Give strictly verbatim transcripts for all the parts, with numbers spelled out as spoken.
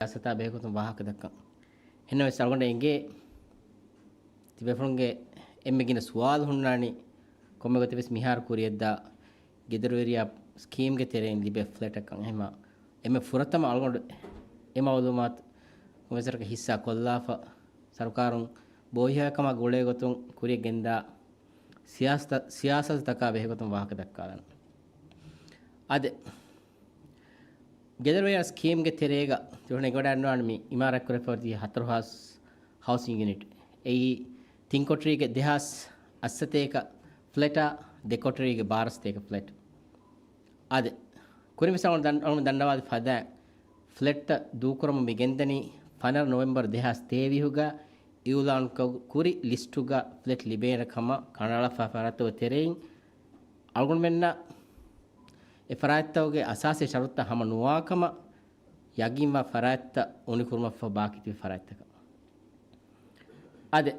ސިޔާސަތާ ބެހޭގޮތުން ވާހަކަ ދައްކަން. އެހެންނަމަވެސް އަޅުގަނޑަށް އެނގޭ ތިބޭފުޅުންގެ އެންމެ ގިނަ ސުވާލު ހުންނާނީ ކޮންމެ ގޮތެއް ވެސް މިހާރު ކުރިއަށްދާ ގެދޮރުވެރިޔާ ސްކީމްގެ ތެރެއިން ލިބޭ ފްލެޓަކަށް. އެހެމަ އެންމެ ފުރަތަމަ އަޅުގަނޑު އެ މައުލޫމާތު ކޮންމެސް ވަރަކަށް ހިއްސާ ކޮށްލާފަ، ސަރުކާރުން ބޯހިޔާކަމާ ގުޅޭގޮތުން ކުރިއަށް ގެންދާ ސިޔާސަތަ-، ސިޔާސަތުތަކާ ބެހޭގޮތުން ވާހަކަ ދައްކާލަން. އާދެ، ގެދޮރުވެރިޔާ ސްކީމްގެ ތެރޭގަ ތިހުނެ ގޮޑަށް ނުވާނެ މި އިމާރާތް ކުރެފަ ހަތަރު ހާސް ހައުސިން ޔުނިޓް. އެއީ ތިން ކޮޓަރީގެ ދެހާސް އަށްސަތޭކަ ފްލެޓާ، ދެ ކޮޓަރީގެ ބާރަ ސަތޭކަ ފްލެޓް. އާދެ، ކުރިން ވެސް އަޅުގަނޑު ދަން-، އަޅުގަނޑު ދަންނަވާދި ފަދައިން ފްލެޓްތައް ދޫކުރަމުން މި ގެންދަނީ ފަނަރަ ނޮވެމްބަރު ދެހާސް ތޭވީހުގަ އިއުލާން ކުރި ލިސްޓުގަ ފްލެޓް ލިބޭނެ ކަމަށް ކަނޑައަޅާފަ ފަރާތްތަކުގެ ތެރެއިން އަޅުގަނޑުމެންނަށް އެ ފަރާތްތަކުގެ އަސާސީ ޝަރުތުތައް ހަމަ ނުވާކަމަށް ޔަގީންވާ ފަރާތްތައް އުނިކުރުމަށްފަހު ބާކީތިބި ފަރާތްތަކަށް. އާދެ،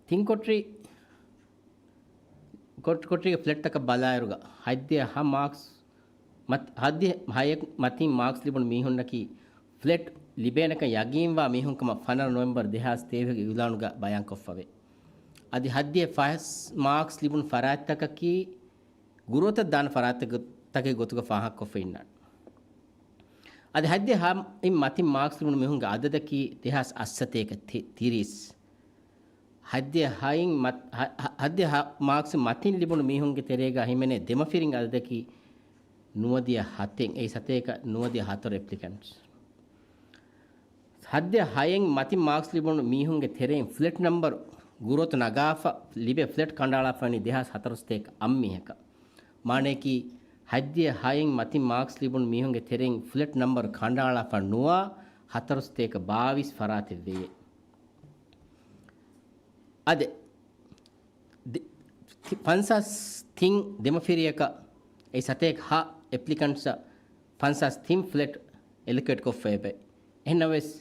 ތިން ކޮޓަރި، ކޮޓް-، ކޮޓަރީގެ ފްލެޓްތަކަށް ބަލާއިރުގަ، ހަތްދިހަ މާކްސް މަތް-، ހަތްދިހަ ހައެއް މަތިން މާކްސް ލިބުނު މީހުންނަކީ ފްލެޓް ލިބޭނެކަން ޔަގީންވާ މީހުން ކަމަށް ފަނަރަ ނޮވެމްބަރު ދެހާސް ތޭވީހުގެ އިއުލާނުގަ ބަޔާންކޮށްފަވޭ. އަދި ހަތްދިހަ ފަސް މާކްސް ލިބުނު ފަރާތްތަކަކީ ގުރުއަތަށް ދާނެ ފަރާތްތަކެއް ގޮތުގަ ފާހަގަކޮށްފަ އިންނާނެ. އަދި ހަތްދިހަ ހަ-، އިން މަތިން މާކްސް ލިބުނު މީހުންގެ އަދަދަކީ ދެހާސް އަށްސަތޭކަ ތި-، ތިރީސް. ހަތްދިހަ ހައިން މަ-، ހަ-، ހަ-، ހަތްދިހަ މާކްސް މަތިން ލިބުނު މީހުންގެ ތެރޭގަ ހިމެނޭ ދެމަފިރިން އަދަދަކީ ނުވަދިހަ ހަތެއް، އެއީ ސަތޭކަ ނުވަދިހަ ހަތަރު އެޕްލިކެންޓްސް. ހަތްދިހަ ހައެއް މަތިން މާކްސް ލިބުނު މީހުންގެ ތެރެއިން ފްލެޓް ނަމްބަރު ގުރުއަތު ނަގާފަ ލިބޭ ފްލެޓް ކަނޑައަޅާފަ ވަނީ ދެހާސް ހަތަރު ސަތޭކަ އަށް މީހަކަށް. މާނަޔަކީ، ހަތްދިހަ ހައެއް މަތިން މާކްސް ލިބުނު މީހުންގެ ތެރެއިން ފްލެޓް ނަމްބަރު ކަނޑައަޅާފަ ނުވާ ހަތަރު ސަތޭކަ ބާވީސް ފަރާތެއް ވެޔޭ. އާދެ، ދެ-، ތި-، ފަންސާސް ތިން ދެމަފިރިޔަކަށް އެ ސަތޭކަ ހަ އެޕްލިކަންޓްސަށް ފަންސާސް ތިން ފްލެޓް އެލޮކޭޓް ކޮށްފައިބެ. އެހެންނަމަވެސް،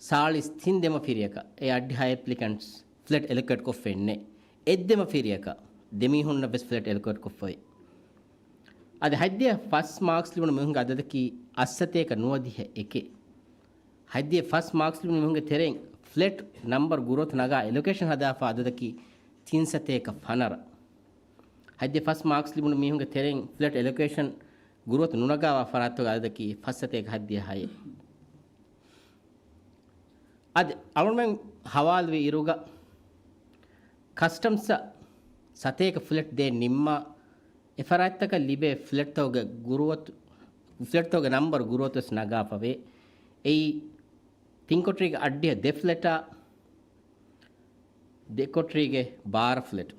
ސާޅީސް ތިން ދެމަފިރިޔަކަށް އެ އަށްޑިހަ އެޕްލިކަންޓްސް ފްލެޓް އެލޮކޭޓް ކޮށްފައެއްނެ. އެއްދެމަފިރިޔަކަށް ދެމީހުންނަށް ވެސް ފްލެޓް އެލޮކޭޓް ކޮށްފައި. އަދި ހަތްދިހަ ފަސް މާކްސް ލިބުނު މީހުންގެ އަދަދަކީ އަށްސަތޭކަ ނުވަދިހަ އެކެއް. ހަތްދިހަ ފަސް މާކްސް ލިބުނު މީހުންގެ ތެރެއިން ފްލެޓް ނަމްބަރު ގުރުއަތު ނަގާ އެލޮކޭޝަން ހަދާފަ އަދަދަކީ ތިން ސަތޭކަ ފަނަރަ. ހަތްދިހަ ފަސް މާކްސް ލިބުނު މީހުންގެ ތެރެއިން ފްލެޓް އެލޮކޭޝަން ގުރުއަތު ނުނަގާވާ ފަރާތްތަކުގެ އަދަދަކީ ފަސް ސަތޭކަ ހަތްދިހަ ހައެއް. އަދި އަޅުގަނޑުމެން ހަވާލުވި އިރުގަ، ކަސްޓަމްސްއަށް ސަތޭކަ ފްލެޓް ދޭން ނިންމާ، އެ ފަރާތްތަކަށް ލިބޭ ފްލެޓްތަކުގެ ގުރުއަތު، ފްލެޓްތަކުގެ ނަމްބަރު ގުރުއަތުވެސް ނަގާފަވޭ. އެއީ، ތިން ކޮޓަރީގެ އަށްޑިހަ ދެ ފްލެޓާ، ދެ ކޮޓަރީގެ ބާރަ ފްލެޓް.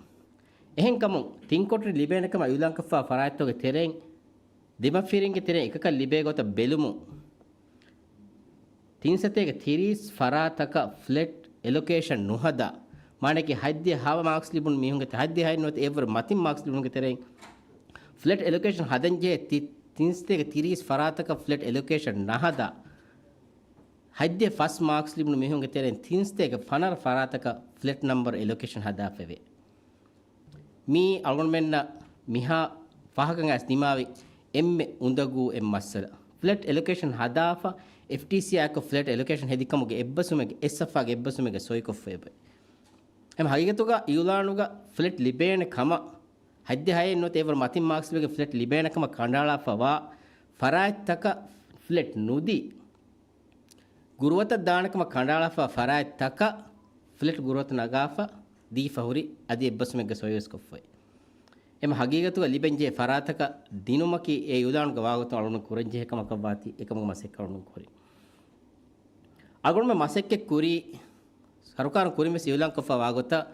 އެހެންކަމުން، ތިން ކޮޓަރި ލިބޭނެކަމަށް އިއުލާންކޮށްފާ ފަރާތްތަކުގެ ތެރެއިން، ދެމަފިރިންގެ ތެރެއިން އެކަކަށް ލިބޭ ގޮތަށް ބެލުމުން، ތިން ސަތޭކަ ތިރީސް ފަރާތަކަށް ފްލެޓް އެލޮކޭޝަން ނުހަދާ، މާނައަކީ ހަތްދިހަ ހަ މާކްސް ލިބުނު މީހުންގެ ތެ-، ހަތްދިހަ ހައެއް ނުވަތަ އެއަށްވުރެ މަތިން މާކްސް ލިބުނުގެ ތެރެއިން ފްލެޓް އެލޮކޭޝަން ހަދަންޖެހޭ ތި-، ތިން ސަތޭކަ ތިރީސް ފަރާތަކަށް ފްލެޓް އެލޮކޭޝަން ނަހަދާ، ހަތްދިހަ ފަސް މާކްސް ލިބުނު މީހުންގެ ތެރެއިން ތިން ސަތޭކަ ފަނަރަ ފަރާތަކަށް ފްލެޓް ނަމްބަރު އެލޮކޭޝަން ހަދާފައެވެ. މީ އަޅުގަނޑުމެންނަށް މިހާ ފާހަގަކަން އައިސް ދިމާވި އެންމެ އުނދަގޫ އެއް މައްސަލަ. ފްލެޓް އެލޮކޭޝަން ހަދާފަ، އެފްޓީސީއާއެކު ފްލެޓް އެލޮކޭޝަން ހެދިކަމުގެ އެއްބަސްވުމެއްގެ، އެއް ސަފާގެ އެއްބަސްވުމެއްގެ ސޮއިކޮށްފައެވެ. އެހެން ހަގީގަތުގަ އިއުލާނުގަ ފްލެޓް ލިބޭނެ ކަމަށް، ހަތްދިހަ ހައެއް ނުވަތަ އެއަށްވުރެ މަތިން މާކްސް ލިބޭ ފްލެޓް ލިބޭނެ ކަމަށް ކަނޑައަޅާފަވާ ފަރާތްތަކަށް ފްލެޓް ނުދީ، ގުރުއަތަށް ދާނެކަމަށް ކަނޑައަޅާފަ ފަރާތްތަކަށް ފްލެޓް ގުރުއަތު ނަގާފަ ދީފަ ހުރި އަދި އެއްބަސްވުމެއްގެ ސޮއިވެސް ކޮށްފައި. އެމަ ހަގީގަތުގަ ލިބެންޖެހޭ ފަރާތަކަށް ދިނުމަކީ އެ އިއުލާނުގަ ވާގޮތުން އަޅުގަނޑު ކުރަންޖެހޭ ކަމަކަށްވާތީ އެކަމުގެ މަސައްކަތް އަޅުގަނޑު ކުރި. އަޅުގަނޑުމެން މަސައްކަތް ކުރީ ސަރުކާރުން ކުރިން ވެސް އިއުލާންކޮށްފަ ވާގޮތަށް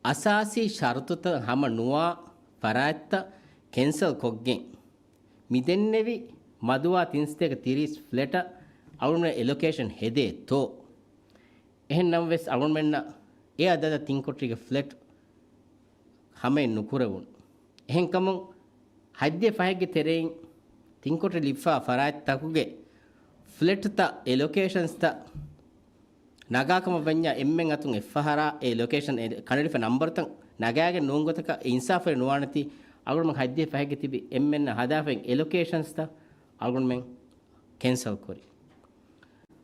އަސާސީ ޝަރުތުތައް ހަމަ ނުވާ ފަރާތްތައް ކެންސަލް ކޮށްގެން، މިދެންނެވި މަދުވާ ތިން ސަތޭކަ ތިރީސް ފްލެޓަށް އަޅުގަނޑުމެން އެލޮކޭޝަން ހެދޭތޯ؟ އެހެން ނަމަވެސް އަޅުގަނޑުމެންނަށް އެ އަދަދަށް ތިން ކޮޓަރީގެ ފްލެޓް ހަމައެއް ނުކުރެވުނު. އެހެންކަމުން ހަތްދިހަ ފަހެއްގެ ތެރެއިން ތިން ކޮޓަރި ލިބިފާ ފަރާތްތަކުގެ ފްލެޓްތައް އެ ލޮކޭޝަންސްތައް ނަގާކަމަށް ވަންޏާ އެންމެން އަތުން އެއްފަހަރާ އެ ލޮކޭޝަން އެ ކަނޑައެޅިފަ ނަންބަރުތައް ނަގާގެން ނޫން ގޮތަކަށް އެ އިންސާފުވެރި ނުވާނެތީ އަޅުގަނޑުމެން ހަތްދިހަ ފަހެއްގެ ތިބި އެންމެންނަށް ހަދާފައި އެ ލޮކޭޝަންސްތައް އަޅުގަނޑުމެން ކެންސަލް ކުރި.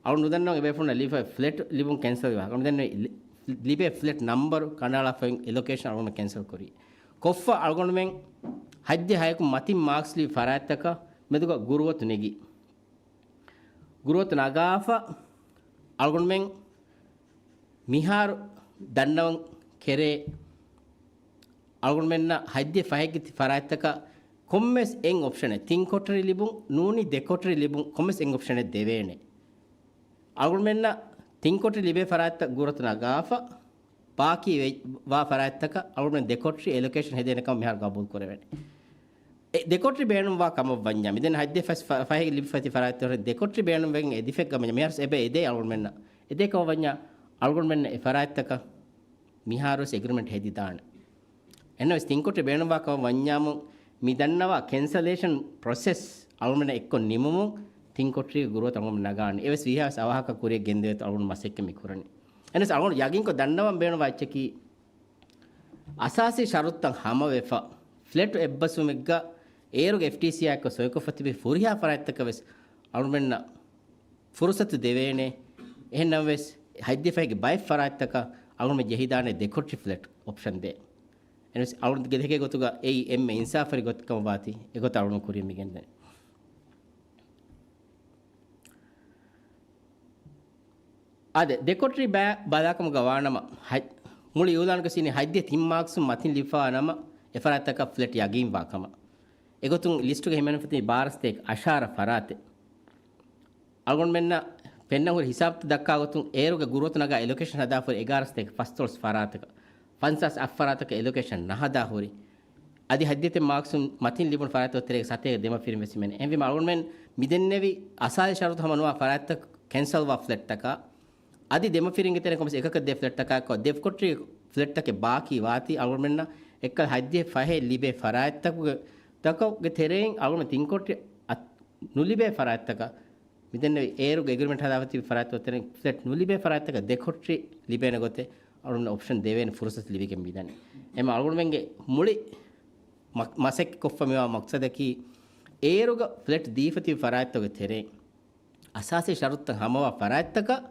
އަޅު ނުދަންނަވަން އެބޭފުޅުންނަށް ލިބޭ ފްލެޓް ލިބުން ކެންސަލް ވާ. އަޅު ދެން ލިބޭ ފްލެޓް ނަމްބަރު ކަނޑައަޅާފައި އެލޮކޭޝަން އަޅުގަނޑު ކެންސަލް ކުރީ. ކޮށްފަ އަޅުގަނޑުމެން ހަތްދިހަ ހަޔަކު މަތިން މާކްސް ލިބި ފަރާތްތަކަށް މެދުގަ ގުރުވަތު ނެގި. ގުރުވަތު ނަގާފަ އަޅުގަނޑުމެން މިހާރު ދަންނަވަން ކެރޭ އަޅުގަނޑުމެންނަށް ހަތްދިހަ ފަހެއްގެ ތި ފަރާތްތަކަށް ކޮންމެސް އެއް އޮޕްޝަނެއް، ތިން ކޮޓަރި ލިބުން ނޫނީ ދެ ކޮޓަރި ލިބުން ކޮންމެސް އެއް އޮޕްޝަނެއް ދެވޭނެ. އަޅުގަނޑުމެންނަށް ތިން ކޮޓަރި ލިބޭ ފަރާތްތައް ގުރުވަތު ނަގާފަ، ބާކީ ވެ-، ވާ ފަރާތްތަކަށް އަޅުގަނޑުމެން ދެ ކޮޓަރި އެލޮކޭޝަން ހެދޭނެ ކަމަށް މިހާރު ގަބޫލު ކުރެވޭނެ. އެ ދެ ކޮޓަރި ބޭނުންވާ ކަމަށް ވަންޏާ، މިދެން ހަތްދިހަ ފަސް ފަ-، ފަހެއް ލިބިފައި ތި ފަރާތްތަކުން ދެ ކޮޓަރި ބޭނުންވެގެން އެދިފައި ކަމަށް ވަންޏާ، މިހާރު އެބަ އެދޭ އަޅުގަނޑުމެންނަށް. އެދޭ ކަމަށް ވަންޏާ އަޅުގަނޑުމެންނަށް އެ ފަރާތްތަކަށް މިހާރުވެސް އެގްރިމެންޓް ހެދިދާނެ. އެހެންނަމަވެސް ތިން ކޮޓަރި ބޭނުންވާ ކަމަށް ވަންޏާމު، މި ދަންނަވާ ކެންސަލޭޝަން ޕްރޮސެސް އަޅުގަނޑުމެންނަށް އެއްކޮށް ނިމުމުން ތިން ކޮޓަރީގެ ގުރުވަތު އަޅުގަނޑުމެން ނަގާނެ. އެވެސް ވީހާވެސް އަވަހަކަށް ކުރިއަށް ގެންދެވޭތޯ އަޅުގަނޑު މަސައްކަތް މި ކުރަނީ. އެހެނަސް އަޅުގަނޑު ޔަގީންކޮށް ދަންނަވަން ބޭނުންވާ އެއްޗަކީ، އަސާސީ ޝަރުތުތައް ހަމަވެފަ، ފްލެޓު އެއްބަސްވުމެއްގަ އޭރުގެ އެފްޓީސީއާ އެއްކޮށް ސޮއިކޮށްފަ ތިބި ފުރިހާ ފަރާތްތަކަށް ވެސް އަޅުގަނޑުމެންނަށް ފުރުސަތު ދެވޭނެ. އެހެން ނަމަވެސް، ހަތްދިހަ ފަހެއްގެ ބައެއް ފަރާތްތަކަށް އަޅުގަނޑުމެން ޖެހިދާނެ ދެ ކޮޓަރި ފްލެޓް އޮޕްޝަން ދޭ. އެހެނަސް އަޅުގަނޑު ދެކޭ ގޮތުގަ އެއީ އެންމެ އިންސާފުވެރި ގޮތްކަމަށް ވާތީ، އެގޮތަށް އަޅުގަނޑު ކުރިއަށް މިގެންދަނީ. އާދެ، ދެ ކޮޓަރި ބައި ބަލާކަމުގަ ވާނަމަ، ހަތް-، މުޅި އިއުލާނުގަ ސީނި ހަތްދިހަ ތިން މާކްސުން މަތިން ލިބިފައިވާ ނަމަ، އެ ފަރާތްތަކަށް ފްލެޓް ޔަގީންވާ ކަމަށް. އެގޮތުން ލިސްޓުގަ ހިމެނިފަ ތިބި ބާރަ ސަތޭކަ އަށާރަ ފަރާތެއް. އަޅުގަނޑުމެންނަށް ފެންނަ ހުރި ހިސާބުތައް ދައްކާ ގޮތުން، އޭރުގެ ގުރުވަތު ނަގާ އެލޮކޭޝަން ހަދާފަ ހުރި އެގާރަ ސަތޭކަ ފަސްދޮޅަސް ފަރާތަކަށް، ފަންސާސް އަށް ފަރާތަކަށް އެލޮކޭޝަން ނަހަދާ ހުރި. އަދި ހަތްދިހަ މާކްސުން މަތިން ލިބުނު ފަރާތްތަކުގެ ތެރޭގަ ސަތޭކަ ދެމަފިރިން ވެސް ހިމެނޭ. އެހެންވީމަ އަޅުގަނޑުމެން މިދެންނެވި އަސާސީ ޝަރުތު ހަމަ ނުވާ ފަރާތްތައް ކެންސަލްވާ ފްލެޓްތަކާ، އަދި ދެމަފިރިންގެ ތެރެއިން ކޮންމެސް އެކަކަށް ދޭ ފްލެޓްތަކާއެކު ދެ ކޮޓަރި ފްލެޓްތަކެއް ބާކީ ވާތީ އަޅުގަނޑުމެންނަށް އެއްކަލަ ހަތްދިހަ ފަހެއް ލިބޭ ފަރާތްތަކުގެ، ތަކުގެ ތެރެއިން އަޅުގަނޑު ތިން ކޮޓަރި އަތް ނުލިބޭ ފަރާތްތަކަށް މިދެންނެވި އޭރުގެ އެގްރިމެންޓް ހަދާފަ ތިބި ފަރާތްތަކުގެ ތެރެއިން ފްލެޓް ނުލިބޭ ފަރާތްތަކަށް ދެ ކޮޓަރި ލިބޭނެ ގޮތެއް އަޅުގަނޑަށް އޮޕްޝަން ދެވޭނެ ފުރުސަތު ލިބިގެން މިދަނީ. އެމަ އަޅުގަނޑުމެންގެ މުޅި މަ-، މަސައްކަތް ކޮށްފަ މިވާ މަޤްޞަދަކީ، އޭރުގަ ފްލެޓް ދީފަ ތިބި ފަރާތްތަކުގެ ތެރެއިން އަސާސީ ޝަރުތުތައް ހަމަވާ ފަރާތްތަކަށް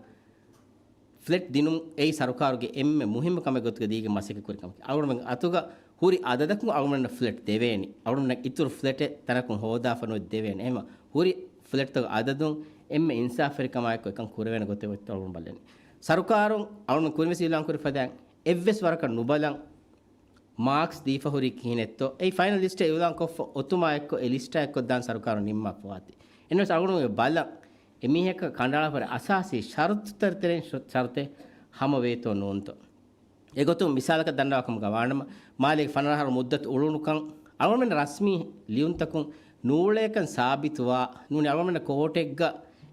ފްލެޓް ދިނުން އެއީ ސަރުކާރުގެ އެންމެ މުހިއްމު ކަމެއް ގޮތުގަ ދީގެން މަސައްކަތް ކުރި ކަމަކީ. އަޅުގަނޑުމެން އަތުގަ ހުރި އަދަދަކުން އަޅުގަނޑަށް ފްލެޓް ދެވޭނީ. އަޅުގަނޑަށް އިތުރު ފްލެޓެއް ތަނަކުން ހޯދާފަ ނުވެ ދެވޭނެ. އެހެންވީމަ ހުރި ފްލެޓްތަކުގެ އަދަދުން އެންމެ އިންސާފުވެރިކަމާއެކު އެކަން ކުރެވޭނެ ގޮތެއް އޮތްތޯ އަޅުގަނޑު ބަލަނީ. ސަރުކާރުން އަޅުގަނޑު ކުރިންވެސް އިއުލާން ކުރި ފަދައިން އެއްވެސް ވަރަކަށް ނުބަލަން، މާކްސް ދީފަ ހުރީ ކިހިނެއްތޯ؟ އެއީ ފައިނަލް ލިސްޓެއް އިއުލާން ކޮށްފަ އޮތުމާ އެއްކޮށް އެ ލިސްޓާ އެއްކޮށް ދާން ސަރުކާރުން ނިންމާފަ ވާތީ. އެންވެސް އަޅުގަނޑުމެން ބަލަން، އެމީހަކަށް ކަނޑައަޅާފަ ހުރި އަސާސީ ޝަރުތުތައް ތެރެއިން ޝަ-، ޝަރުތެއް ހަމަ ވޭތޯ ނޫންތޯ؟ އެގޮތުން މިސާލަކަށް ދަންނަވާ ކަމުގަ ވާނަމަ، މާލޭގެ ފަނަރަ އަހަރު މުއްދަތު އުޅުނުކަން އަޅުގަނޑުމެން ރަސްމީ ލިޔުންތަކުން ނޫޅޭކަން ސާބިތުވާ، ނޫނީ އަޅުގަނޑުމެންނަށް ކޯޓެއްގަ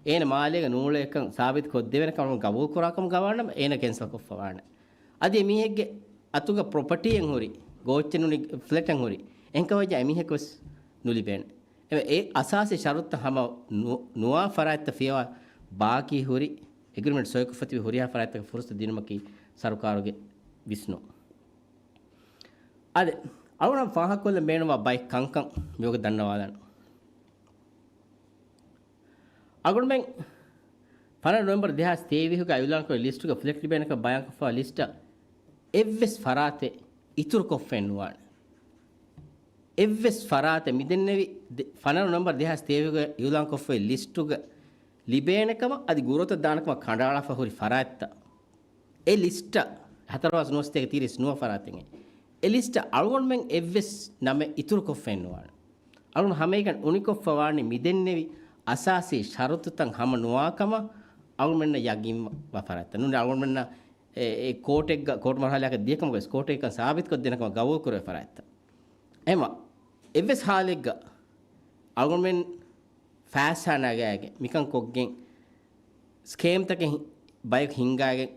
އޭނަ މާލޭގަ ނޫޅޭކަން ސާބިތު ކޮށްދެވޭނެ ކަމަށް ގަބޫލު ކުރާ ކަމުގަ ވާނަމަ، އޭނަ ކެންސަލް ކޮށްފަ ވާނެ. އަދި އެމީހެއްގެ އަތުގަ ޕްރޮޕަޓީއެއް ހުރި، ގޯއްޗެއް ނޫނީ ފްލެޓެއް ހުރި، އެހެންކަމަށް ވެއްޖެ އެމީހަކު ވެސް ނުލިބޭނެ. އެ، އެ އަސާސީ ޝަރުތު ހަމަ ނު-، ނުވާ ފަރާތްތައް ފިޔަވާ ބާކީ ހުރި އެގްރިމެންޓް ސޮއިކޮށްފަ ތިބި ހުރިހާ ފަރާތްތަކަށް ފުރުސަތު ދިނުމަކީ ސަރުކާރުގެ ވިސްނުން. އާދެ، އަޅުގަނޑު ފާހަގަކޮށްލަން ބޭނުންވާ ބައެއް ކަންކަން މިވަގުތު ދަންނަވާލަން. އަޅުގަނޑުމެން ފަނަރަ ނޮވެމްބަރު ދެހާސް ތޭވީހުގަ އިއުލާންކުރި ލިސްޓުގަ ފްލެޓް ލިބޭނެކަން ބަޔާންކޮށްފަ ލިސްޓަށް އެއްވެސް ފަރާތެއް އިތުރުކޮށްފައެއް ނުވާނެ. އެއްވެސް ފަރާތެއް މިދެންނެވި ދެ-، ފަނަރަ ނޮވެމްބަރު ދެހާސް ތޭވީހުގަ އިއުލާންކޮށްފައި ލިސްޓުގަ ލިބޭނެކަމަށް އަދި ގުރުވަތަށް ދާނެކަމަށް ކަނޑައަޅާފަ ހުރި ފަރާތްތައް. އެ ލިސްޓަށް ހަތަރު ހާސް ނުވަސަތޭކަ ތިރީސް ނުވަ ފަރާތެއް. އެ ލިސްޓަށް އަޅުގަނޑުމެން އެއްވެސް ނަމެއް އިތުރުކޮށްފައެއް ނުވާނެ. އަޅުގަނޑު ހަމައެކަނި އުނިކޮށްފަ ވާނީ މިދެންނެވި އަސާސީ ޝަރުތުތައް ހަމަ ނުވާކަމަށް އަޅުގަނޑުމެންނަށް ޔަގީން ވާ ފަރާތްތައް. ނޫނީ އަޅުގަނޑުމެންނަށް އެ، އެ ކޯޓެއްގަ، ކޯޓް މަރުހަލާއަކަށް ދިޔަކަމަށް ވެސް ކޯޓެއްގަ ސާބިތުކޮށްދޭނެ ކަމަށް ގަބޫލުކުރެވޭ ފަރާތްތައް. އެމަ، އެއްވެސް ހާލެއްގަ އަޅުގަނޑުމެން ފައިސާ ނަގާގެން މިކަން ކޮށްގެން ސްކޭމްތަކެއް ހި-، ބަޔަކު ހިންގާގެން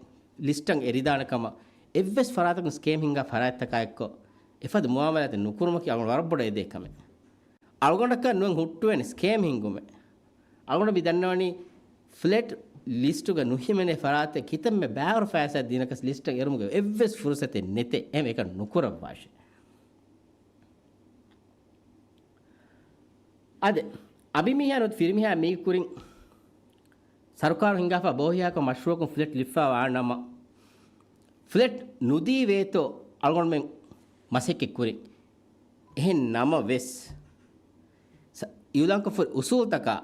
ލިސްޓަށް އެރިދާނެ ކަމަށް އެއްވެސް ފަރާތަކުން ސްކޭމް ހިންގާ ފަރާތްތަކާ އެއްކޮށް އެފަދަ މުއާމަލާތެއް ނުކުރުމަކީ އަޅުގަނޑު ވަރަށް ބޮޑަށް އެދޭ ކަމެއް. އަޅުގަނޑަކަށް ނުވެން ހުއްޓުވޭނެ ސްކޭމް ހިންގުމެއް. އަޅުގަނޑު މި ދަންނަވަނީ ފްލެޓް ލިސްޓުގަ ނުހިމެނޭ ފަރާތެއް ކިތަންމެ ބާރު ފައިސާ ދިނަކަސް ލިސްޓަށް އެރުމުގެ އެއްވެސް ފުރުސަތެއް ނެތޭ. އެހެން އެކަން ނުކުރައްވާށޭ. އާދެ، އަނބިމީހާ ނުވަތަ ފިރިމީހާ މީގެ ކުރިން ސަރުކާރު ހިންގާފަ ބޯހިޔާކޮށް މަޝްރޫއަކުން ފްލެޓް ލިބިފައިވާ ނަމަ، ފްލެޓް ނުދީ ވޭތޯ އަޅުގަނޑުމެން މަސައްކަތް ކުރިން. އެހެން ނަމަ ވެސް، ސަ-، އިއުލާންކޮށްފަ އުސޫލްތަކާ،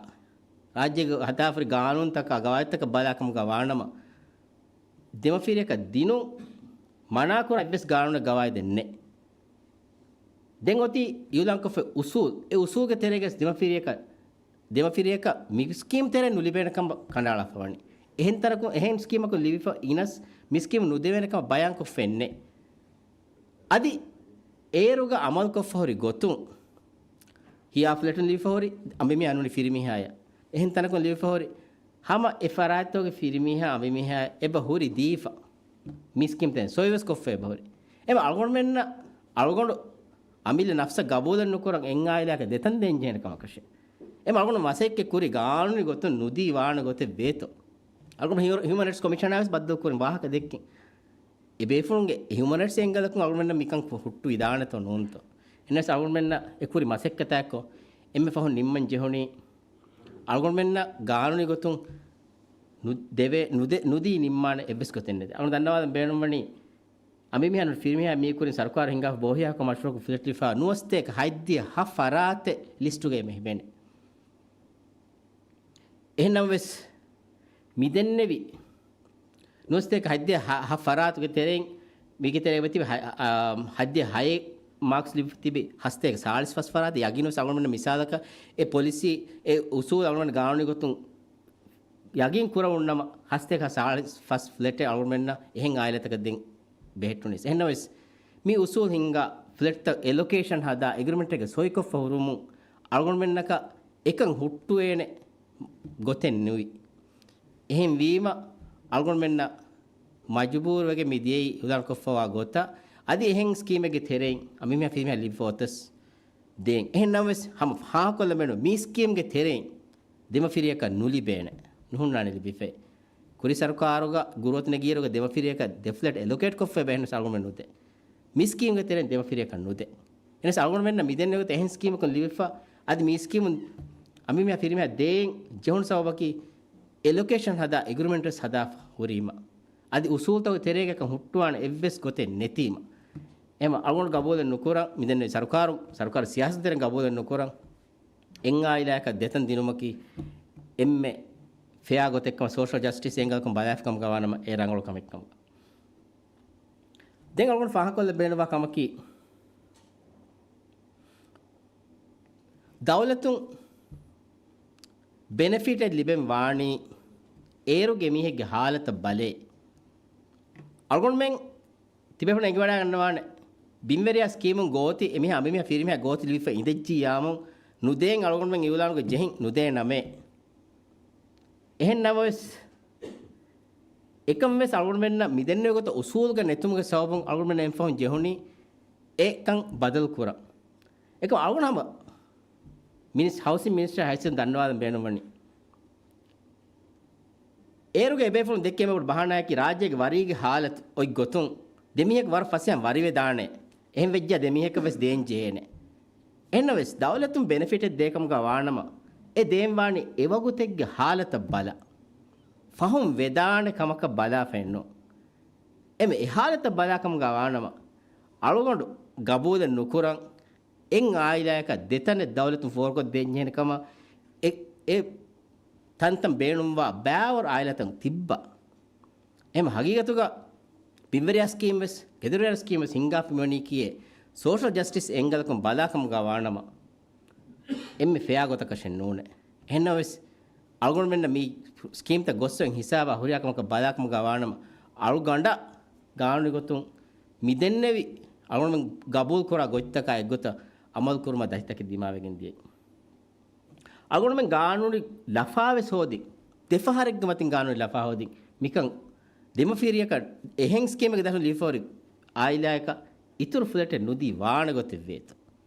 ރާއްޖޭގެ ހަދާފަރި ގާނޫނުތަކާ، ގަވާއިދުތަކަށް ބަލާ ކަމުގަ ވާނަމަ، ދެމަފިރިޔަކަށް ދިނުން މަނާކުރާ އެއްވެސް ގާނޫނެއް ގަވާއިދެއް ނެތް. ދެން އޮތީ އިއުލާންކޮށްފަ އުސޫލް، އެ އުސޫލްގެ ތެރޭގަސް ދެމަފިރިޔަކަށް، ދެމަފިރިޔަކަށް މި ސްކީމް ތެރެއިން ނުލިބޭނެކަމަށް ކަނޑައަޅާފަވަނީ. އެހެން ތަނަކުން އެހެން ސްކީމަކުން ލިބިފަ އިނަސް މި ސްކީމް ނުދެވޭނެކަމަށް ބަޔާންކޮށްފައެއްނެއް. އަދި އޭރުގަ އަމަލުކޮށްފަ ހުރި ގޮތުން، ހިޔާ ފްލެޓުން ލިބިފަ ހުރި އަނބިމީހާ ނޫނީ ފިރިމީހާޔަށް. އެހެން ތަނަކުން ލިބިފަ ހުރި ހަމަ އެ ފަރާތްތަކުގެ ފިރިމީހާ އަނބިމީހާ އެބަ ހުރި ދީފަ. މި ސްކީމް ތެރެއިން ސޮއިވެސް ކޮށްފަ އެބަ ހުރި. އެމަ އަޅުގަނޑުމެންނަށް އަޅުގަނޑު އަމިއްލަ ނަފްސަށް ގަބޫލެއް ނުކުރަން އެއް އާއިލާއަކަށް ދެތަން ދޭން ޖެހޭނެ ކަމަކަށެއް. އެމަ އަޅުގަނޑު މަސައްކަތް ކުރި ގާނޫނީ ގޮތުން ނުދީ ވާނެ ގޮތެއް ވޭތޯ. އަޅުގަނޑު ހިއު-، ހިއުމަން ރައިޓްސް ކޮމިޝަނާ ވެސް ބައްދަލު ކުރިން ވާހަކަ ދެއްކިން. އެ ބޭފުޅުންގެ ހިއުމަން ރައިޓްސް އެންގަލަކުން އަޅުގަނޑުމެންނަށް މިކަން ކު-، ހުއްޓުވިދާނެތޯ ނޫންތޯ؟ އެހެނަސް އަޅުގަނޑުމެންނަށް އެ ކުރި މަސައްކަތާއެކު އެންމެ ފަހުން ނިންމަން ޖެހުނީ، އަޅުގަނޑުމެންނަށް ގާނޫނީ ގޮތުން ނު-، ދެވޭ-، ނުދެ-، ނުދީ ނިންމާނެ އެއްވެސް ގޮތެއް ނެތް. އަޅުގަނޑު ދަންނަވާލަން ބޭނުންވަނީ، އަނބިމީހާ ނޫނީ ފިރިމީހާ މީ ކުރިން ސަރުކާރު ހިންގާފަ ބޯހިޔާކޮށް މަޝްރޫއަކުން ފްލެޓް ލިބިފަ ނުވަސަތޭކަ ހަތްދިހަ ހަ ފަރާތެއް ލިސްޓުގައި މެ ހިމެނޭ. އެހެންނަމަވެސް، މިދެންނެވި ނުވަސަތޭކަ ހަތްދިހަ ހަ-، ހަ ފަރާތުގެ ތެރެއިން، މީގެ ތެރޭގަ ތިބި ހަ-، އާ، ހަތްދިހަ ހައެއް މާކްސް ލިބި ތިބި ހަސަތޭކަ ސާޅީސް ފަސް ފަރާތެއް. ޔަގީންވެސް އަޅުގަނޑުމެން މިސާލަކަށް އެ ޕޮލިސީ، އެ އުސޫލް އަޅުގަނޑު ގާނޫނީ ގޮތުން ޔަގީން ކުރައްވަންނަމަ، ހަސަތޭކަ ސާޅީސް ފަސް ފްލެޓެއް އަޅުގަނޑުމެންނަށް އެހެން އާއިލާތަކަށް ދޭން ބެހެއްޓުނީސް. އެހެންނަމަވެސް، މި އުސޫލް ހިންގާ ފްލެޓްތައް އެލޮކޭޝަން ހަދާ އެގްރިމެންޓެއްގަ ސޮއިކޮށްފަ ހުރުމުން އަޅުގަނޑުމެންނަކަށް އެކަން ހުއްޓުވޭނެ ގޮތެއް ނުވި. އެހެންވީމަ، އަޅުގަނޑުމެންނަށް މަޖުބޫރުވެގެން މި ދިޔައީ އިއުލާންކޮށްފަވާ ގޮތަށް، އަދި އެހެން ސްކީމެއްގެ ތެރެއިން އަނބިމީހާ ފިރިމީހާ ލިބިފަ އޮތަސް ދޭން. އެހެން ނަމަވެސް، ހަމަ ފާހަގަކޮށްލަން ބޭނުން މީ ސްކީމްގެ ތެރެއިން ދެމަފިރިޔަކަށް ނުލިބޭނެ، ނުހުންނާނެ ލިބިފައި. ކުރި ސަރުކާރުގަ ގުރުއަތު ނެގިއިރުގަ ދެމަފިރިޔަކަށް ދެ ފްލެޓް އެލޮކޭޓް ކޮށްފައި ބެހެންވެސް އަޅުގަނޑުމެން ނުދޭ. މި ސްކީމްގެ ތެރެއިން ދެމަފިރިޔަކަށް ނުދޭ. އެހެނަސް އަޅުގަނޑުމެންނަށް މިދެންނެވި ގޮތަށް އެހެން ސްކީމަކުން ލިބިފަ، އަދި މި ސްކީމުން އަނބިމީހާ ފިރިމީހާ ދޭން ޖެހުނު ސަބަބަކީ އެލޮކޭޝަން ހަދާ އެގްރިމެންޓް ވެސް ހަދާފަ ހުރީމަ. އަދި އުސޫލްތަކުގެ ތެރޭގަކަށް ހުއްޓުވާނެ އެއްވެސް ގޮތެއް ނެތީމަ. އެމަ އަޅުގަނޑު ގަބޫލެއް ނުކުރަން، މިދެންނެވި ސަރުކާރު، ސަރުކާރު ސިޔާސަތު ތެރެއިން ގަބޫލެއް ނުކުރަން. އެއް އާއިލާއަކަށް ދެތަން ދިނުމަކީ އެންމެ ފެއާ ގޮތެއްކަމަށް، ސޯޝަލް ޖަސްޓިސް އެންގަލަކުން ބަލާފިކަމުގަ ވާނަމަ އެ ރަނގަޅު ކަމެއްކަމުގަ. ދެން އަޅުގަނޑު ފާހަގަކޮށްލަން ބޭނުންވާ ކަމަކީ، ދައުލަތުން ބެނެފިޓެއް ލިބެން ވާނީ އޭރުގެ މީހެއްގެ ހާލަތަށް ބަލޭ. އަޅުގަނޑުމެން ތިބޭފުޅުން އެނގިވަޑައިގަންނަވާނެ، ބިންވެރިޔާ ސްކީމުން ގޯތި އެމީހާ އަނބިމީހާ ފިރިމީހާ ގޯތި ލިބިފަ އިނދެއްޖިއްޔާމު ނުދޭން އަޅުގަނޑުމެން އިއުލާނުގަ ޖެހިން ނުދޭނަމޭ. އެހެން ނަމަވެސް، އެކަން ވެސް އަޅުގަނޑުމެންނަށް މިދެންނެވި ގޮތަށް އުސޫލުގަ ނެތުމުގެ ސަބަބުން އަޅުގަނޑުމެން އެންފަހުން ޖެހުނީ އެކަން ބަދަލު ކުރަން. އެކަމް އަޅުގަނޑު ހަމަ މިނިސް-، ހައުސިން މިނިސްޓަރ ހައިސިއްޔަތުން ދަންނަވާލަން ބޭނުންވަނީ، އޭރުގެ އެބޭފުޅުން ދެއްކޭ އެންމެ ބޮޑު ބަހާނާއަކީ ރާއްޖޭގެ ވަރީގެ ހާލަތު އޮތް ގޮތުން ދެމީހަކު ވަރަށް ފަސޭހައިން ވަރިވެދާނެ. އެހެން ވެއްޖާ ދެމީހަކަށް ވެސް ދޭން ޖެހޭނެ. އެހެންނަމަވެސް، ދައުލަތުން ބެނެފިޓެއް ދޭކަމުގަ ވާނަމަ، އެ ދޭން ވާނީ އެ ވަގުތެއްގެ ހާލަތަށް ބަލާ، ފަހުން ވެދާނެ ކަމަކަށް ބަލާފައެއް ނޫން. އެމެ އެ ހާލަތަށް ބަލާކަމުގަ ވާނަމަ، އަޅުގަނޑު ގަބޫލެއް ނުކުރަން، އެއް އާއިލާއަކަށް ދެތަނެއް ދައުލަތުން ފޯރުކޮށްދޭންޖެހޭނެ ކަމަށް އެ، އެ ތަންތަން ބޭނުންވާ ބައިވަރު އާއިލާތައް ތިއްބާ. އެހެން ހަގީގަތުގަ ބިންވެރިޔާ ސްކީމް ވެސް، ގެދޮރުވެރިޔާ ސްކީމް ވެސް ހިންގާފަ މިވަނީކީއެއް ސޯޝަލް ޖަސްޓިސް އެންގަލަކުން ބަލާކަމުގަ ވާނަމަ، އެންމެ ފެއާ ގޮތަކަށެއް ނޫނޭ. އެހެންނަމަވެސް، އަޅުގަނޑުމެންނަށް މި ސްކީމްތައް ގޮއްސަވެން ހިސާބާ ހުރިހާ ކަމަކަށް ބަލާކަމުގަ ވާނަމަ، އަޅުގަނޑަށް ގާނޫނީ ގޮތުން މިދެންނެވި އަޅުގަނޑުމެން ގަބޫލުކުރާ ގޮތްތަކާ އެއްގޮތަށް އަމަލު ކުރުމަށް ދަތިތަކެއް ދިމާވެގެން ދިޔައީ. އަޅުގަނޑުމެން ގާނޫނީ ލަފާވެސް ހޯދި، ދެފަހަރެއްގެ މަތިން ގާނޫނީ ލަފާ ހޯދި، މިކަން ދެމަފިރިޔަކަށް އެހެން ސްކީމެއްގެ ދަށުން ލިބިފަހުރި އާއިލާއަކަށް އިތުރު ފްލެޓެއް ނުދީ ވާނެ ގޮތެއް ވޭތޯ.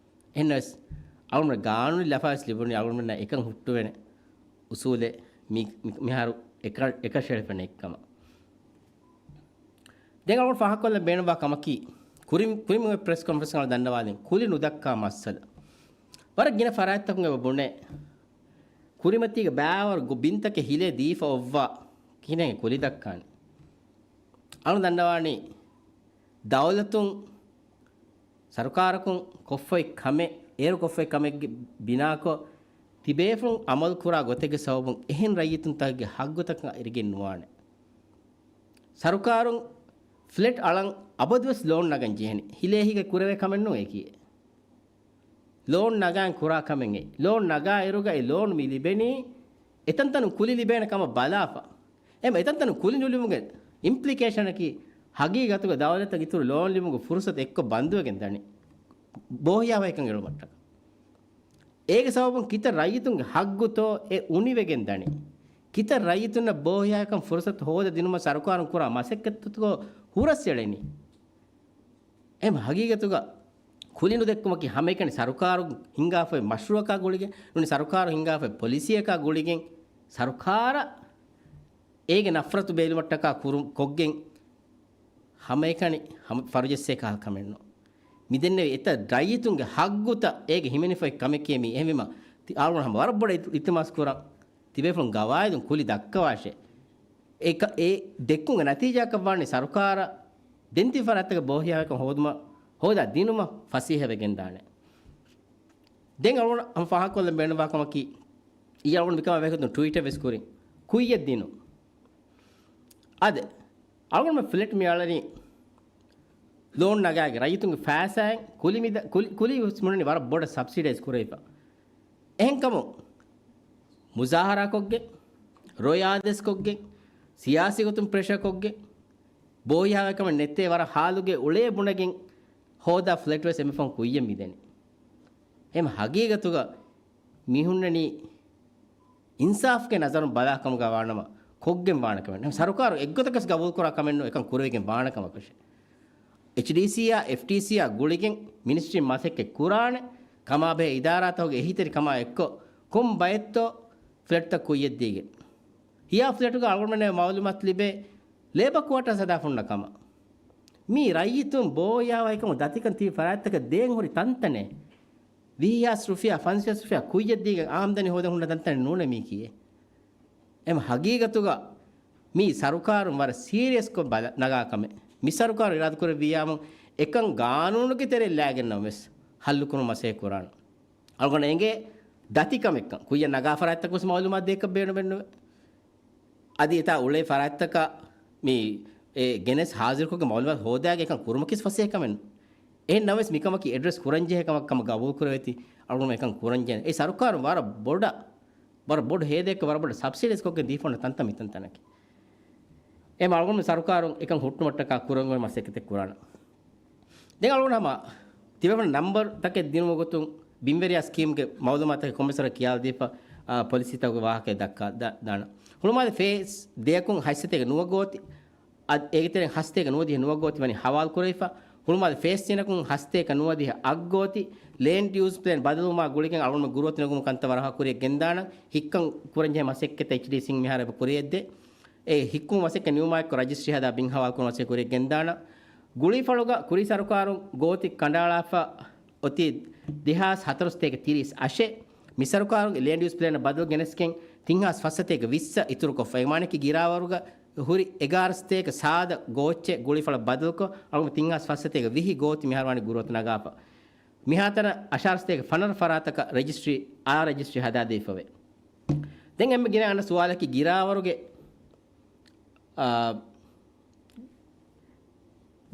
އެހެންނަމަވެސް، އަޅުގަނޑު ގާނޫނީ ލަފާވެސް ލިބުނީ އަޅުގަނޑުމެންނަށް އެކަން ހުއްޓުވޭނެ އުސޫލެއް މި-، މި-، މިހާރު އެކަ-، އެކަށައެޅިފަ ނެތްކަމަށް. ދެން އަޅުގަނޑު ފާހަގަކޮށްލަން ބޭނުންވާ ކަމަކީ، ކުރިން، ކުރިން ޕްރެސް ކޮންފަރެންސްގަ ދަންނަވާލިން ކުލި ނުދައްކާ މައްސަލަ. ވަރަށް ގިނަ ފަރާތްތަކުން އެބަ ބުނޭ، ކުރިމަތީގެ ބައިވަރު ބިންތަކެއް ހިލޭ ދީފަ އޮއްވާ ކިހިނެއް ކުލި ދައްކާނެ؟ އަޅުން ދަންނަވާނީ، ދައުލަތުން، ސަރުކާރަކުން ކޮށްފައި ކަމެއް، އޭރު ކޮށްފައި ކަމެއްގެ ބިނާކޮށް، ތިބޭފުޅުން އަމަލު ކުރާ ގޮތެއްގެ ސަބަބުން އެހެން ރައްޔިތުންތަކެއްގެ ހައްގުތަކަށް އެރިގެން ނުވާނެ. ސަރުކާރުން ފްލެޓް އަޅަން އަބަދުވެސް ލޯން ނަގަން ޖެހެނީ. ހިލޭ ހިގެ ކުރެވޭ ކަމެއް ނޫން އެކީ. ލޯން ނަގާން ކުރާ ކަމެއް އެއް. ލޯން ނަގާ އިރުގައި ލޯން މި ލިބެނީ އެތަންތަނުން ކުލި ލިބޭނެ ކަމަށް ބަލާފަ. އެމަ އެތަންތަނުން ކުލި ނުލިބުމުގެ އިމްޕްލިކޭޝަނަކީ، ހަގީގަތުގަ ދައުލަތަށް އިތުރު ލޯން ލިބުމުގެ ފުރުސަތު އެއްކޮށް ބަންދުވެގެން ދަނީ. ބޯހިޔާވަހިކަން އެޅުމަށްޓަކަ. އޭގެ ސަބަބުން ކިތައް ރައްޔިތުންގެ ހައްގުތޯ އެ އުނިވެގެން ދަނީ. ކިތައް ރައްޔިތުންނަށް ބޯހިޔާވަހިކަން ފުރުސަތު ހޯދަ ދިނުމަށް ސަރުކާރުން ކުރާ މަސައްކަތްތަކުގަ ހުރަސްއެޅެނީ. އެހެން ހަގީގަތުގަ ކުލި ނުދެއްކުމަކީ ހަމައެކަނި ސަރުކާރު ހިންގާފައި މަޝްރޫއަކާ ގުޅިގެން، ނޫނީ ސަރުކާރު ހިންގާފައި ޕޮލިސީއަކާ ގުޅިގެން، ސަރުކާރަށް އޭގެ ނަފްރަތު ބޭލުމަށްޓަކާ ކުރު-، ކޮށްގެން ހަމައެކަނި ހަމަ ފަރުޖެއްސޭ ކަހަލަ ކަމެއް ނޫން. މިދެންނެވި އެތައް ރައްޔިތުންގެ ހައްގުތައް އޭގެ ހިމެނިފައި ކަމެކޭ މީ. އެހެންވީމަ، ތި އާޅުގަނޑު ހަމަ ވަރަށް ބޮޑަށް އިތު-، އިލްތިމާސް ކުރަން. ތިބޭފުޅުން ގަވާއިދުން ކުލި ދައްކަވާށޭ. އެ ކަ-، އެ ދެއްކުމުގެ ނަތީޖާއަކަށް ވާނީ ސަރުކާރަށް ދެން ތި ފަރާތްތަކަށް ބޯހިޔާވަހިކަން ހޯދުމަށް، ހޯދާ ދިނުމަށް ފަސޭހަވެގެން ދާނެ. ދެން އަޅުގަނޑު ހަމަ ފާހަގަކޮށްލަން ބޭނުންވާ ކަމަކީ، އިއްޔެ އަޅުގަނޑު މިކަމާ ބެހޭގޮތުން ޓުވީޓެއް ވެސް ކުރިން. ކުއްޔަށް ދިނުން. އާދެ، އަޅުގަނޑުމެން ފްލެޓް މި އަޅަނީ ލޯން ނަގާގެން ރައްޔިތުންގެ ފައިސާއިން ކުލި މިދަ-، ކުލި، ކުލި ވެސް މިއުޅެނީ ވަރަށް ބޮޑަށް ސަބްސިޑައިޒް ކުރެވިފަ. އެހެންކަމުން މުޒާހަރާކޮށްގެން، ރޮޔާ އާދޭސްކޮށްގެން، ސިޔާސީ ގޮތުން ޕްރެޝަރކޮށްގެން، ބޯހިޔާވަހިކަމެއް ނެތޭ ވަރަށް ހާލުގެ އުޅޭ ބުނެގެން ހޯދާ ފްލެޓް ވެސް އެމެފަހުން ކުއްޔަށް މިދެނީ. އެހެން ހަގީގަތުގަ މި ހުންނަނީ އިންސާފްގެ ނަޒަރުން ބަލާ ކަމުގަ ވާނަމަ، ކޮށްގެން ވާނެ ކަމެއް ނޫން. ސަރުކާރު އެއްގޮތަކަސް ގަބޫލުކުރާ ކަމެއް ނޫން، އެކަން ކުރެވިގެން ވާނެ ކަމަކަށެއް. އެޗްޑީސީއާ، އެފްޓީސީއާ ގުޅިގެން މިނިސްޓްރީން މަސައްކަތް ކުރާނެ، ކަމާބެހޭ އިދާރާތަކުގެ އެހީތެރިކަމާ އެއްކޮށް، ކޮން ބައެއްތޯ ފްލެޓްތައް ކުއްޔަށްދީގެން. ހިޔާ ފްލެޓުގަ އަޅުގަނޑުމެންނަށް މައުލޫމާތު ލިބޭ، ލޭބަ ކުއާޓާސް ހަދާފަ ހުންނަ ކަމަށް. މީ ރައްޔިތުން ބޯހިޔާވަހިކަމުގެ ދަތިކަން ތިބި ފަރާތްތަކަށް ދޭން ހުރި ތަންތަނެއް. ވިހި ހާސް ރުފިޔާ، ފަންސާސް ރުފިޔާ ކުއްޔަށްދީގެން އާމްދަނީ ހޯދަން ހުންނަ ތަންތަނެއް ނޫނޭ މީކީއެއް. އެމަ ހަގީގަތުގަ މީ ސަރުކާރުން ވަރަށް ސީރިއަސްކޮށް ބަލަ-، ނަގާ ކަމެއް. މި ސަރުކާރު އިރާދަކުރެއްވިއްޔާމު އެކަން ގާނޫނުގެ ތެރެއަށް ލައިގެންނަމަވެސް ހައްލުކުރުމަށް މަސައްކަތް ކުރާނަން. އަޅުގަނޑަށް އެނގޭ ދަތިކަމެއްކަން. ކުއްޔަށް ނަގާ ފަރާތްތަކުން ވެސް މައުލޫމާތު ދޭކަށް ބޭނުމެއްނުވޭ. އަދި އެތާ އުޅޭ ފަރާތްތަކަށް މި އެ ގެނެސް ހާޒިރުކޮށްގެން މައުލޫމާތު ހޯދާގެ އެކަން ކުރުމަކީ ފަސޭހަ ކަމެއް ނޫން. އެހެން ނަމަވެސް މިކަމަކީ އެޑްރެސް ކުރަންޖެހޭ ކަމަށް ކަމަށް ގަބޫލު ކުރެވޭތީ އަޅުގަނޑު އެކަން ކުރަންޖެހޭނެ. އެ ސަރުކާރުން ވަރަށް ބޮޑަށް، ވަރަށް ބޮޑު ހޭދައެއްކަ ވަރަށް ބޮޑަށް ސަބްސިޑައިޒް ކޮށްގެން ދީފަ ހުންނަ ތަންތަން މިތަންތަނަކީ. އެ މައުގުން ސަރުކާރުން އެކަން ހުއްޓުމަށްޓަކާ ކުރަން އޮތް މަސައްކަތެއް ކުރާނަން. ދެން އަޅުގަނޑު ހަމަ ތިބޭފުޅުން ނަންބަރު ތަކެއް ދިނުމުގެ ގޮތުން ބިންވެރިޔާ ސްކީމްގެ މައުލޫމާތަކެއް ކޮންމެސް ވަރަކަށް ކިޔާލަދީފަ، އާ، ޕޮލިސީތަކުގެ ވާހަކައެއް ދައްކާ ދާ-، ދާނަން. ހުޅުމާލެ ފޭސް ދެއަކުން ހަތްސަތޭކަ ނުވަ ގޯތި، އަދި އޭގެ ތެރެއިން ހަތްސަތޭކަ ނުވަދިހަ ނުވަ ގޯތި ވަނީ ހަވާލު ކުރެވިފަ. ހުޅުމާލެ ފޭސް ތިނަކުން ހަތްސަތޭކަ ނުވަދިހަ އަށް ގޯތި ލޭންޑް ޔޫސް ޕްލޭން ބަދަލުވުމާ ގުޅިގެން އަޅުގަނޑު ގުރުއަތު ނެގުމުގެ ކަންތައް ވަރަށް ކުރިއަށް ގެންދާނަން. ހިއްކަން ކުރަންޖެހޭ މަސައްކަތް އެޗްޑީސީން މިހާރު އެބަ ކުރިއަށްދޭ. އެ ހިއްކުމު މަސައްކަތް ނިމުމާއެކު ރަޖިސްޓްރީ ހަދާ ބިން ހަވާލުކުރުމަށް ކުރިއަށް ގެންދާނަން. ގުޅީފަޅުގަ ކުރީ ސަރުކާރުން ގޯތި ކަނޑައަޅާފަ އޮތީ ދެހާސް ހަތަރުސަތޭކަ ތިރީސް އަށެއް. މި ސަރުކާރުންގެ ލޭންޑް ޔޫސް ޕްލޭނަށް ބަދަލު ގެނެސްގެން ތިން ހާސް ފަސްސަތޭކަ ވިއްސަށް އިތުރުކޮށްފަ. އެ މާނައަކީ ގިރާވަރުގަ ހުރި އެގާރަ ސަތޭކަ ސާދަ ގޯއްޗެއް ގުޅީފަޅަށް ބަދަލުކޮށް، އަޅުގަނޑު ތިން ހާސް ފަސް ސަތޭކަ ވިހި ގޯތި މިހާރު ވަނީ ގުރުއަތު ނަގާފަ. މިހާތަނަށް އަށާރަ ސަތޭކަ ފަނަރަ ފަރާތަކަށް ރަޖިސްޓްރީ، އާ ރަޖިސްޓްރީ ހަދާދީފަވޭ. ދެން އެންމެ ގިނަ އަންނަ ސުވާލަކީ ގިރާވަރުގެ، އާ،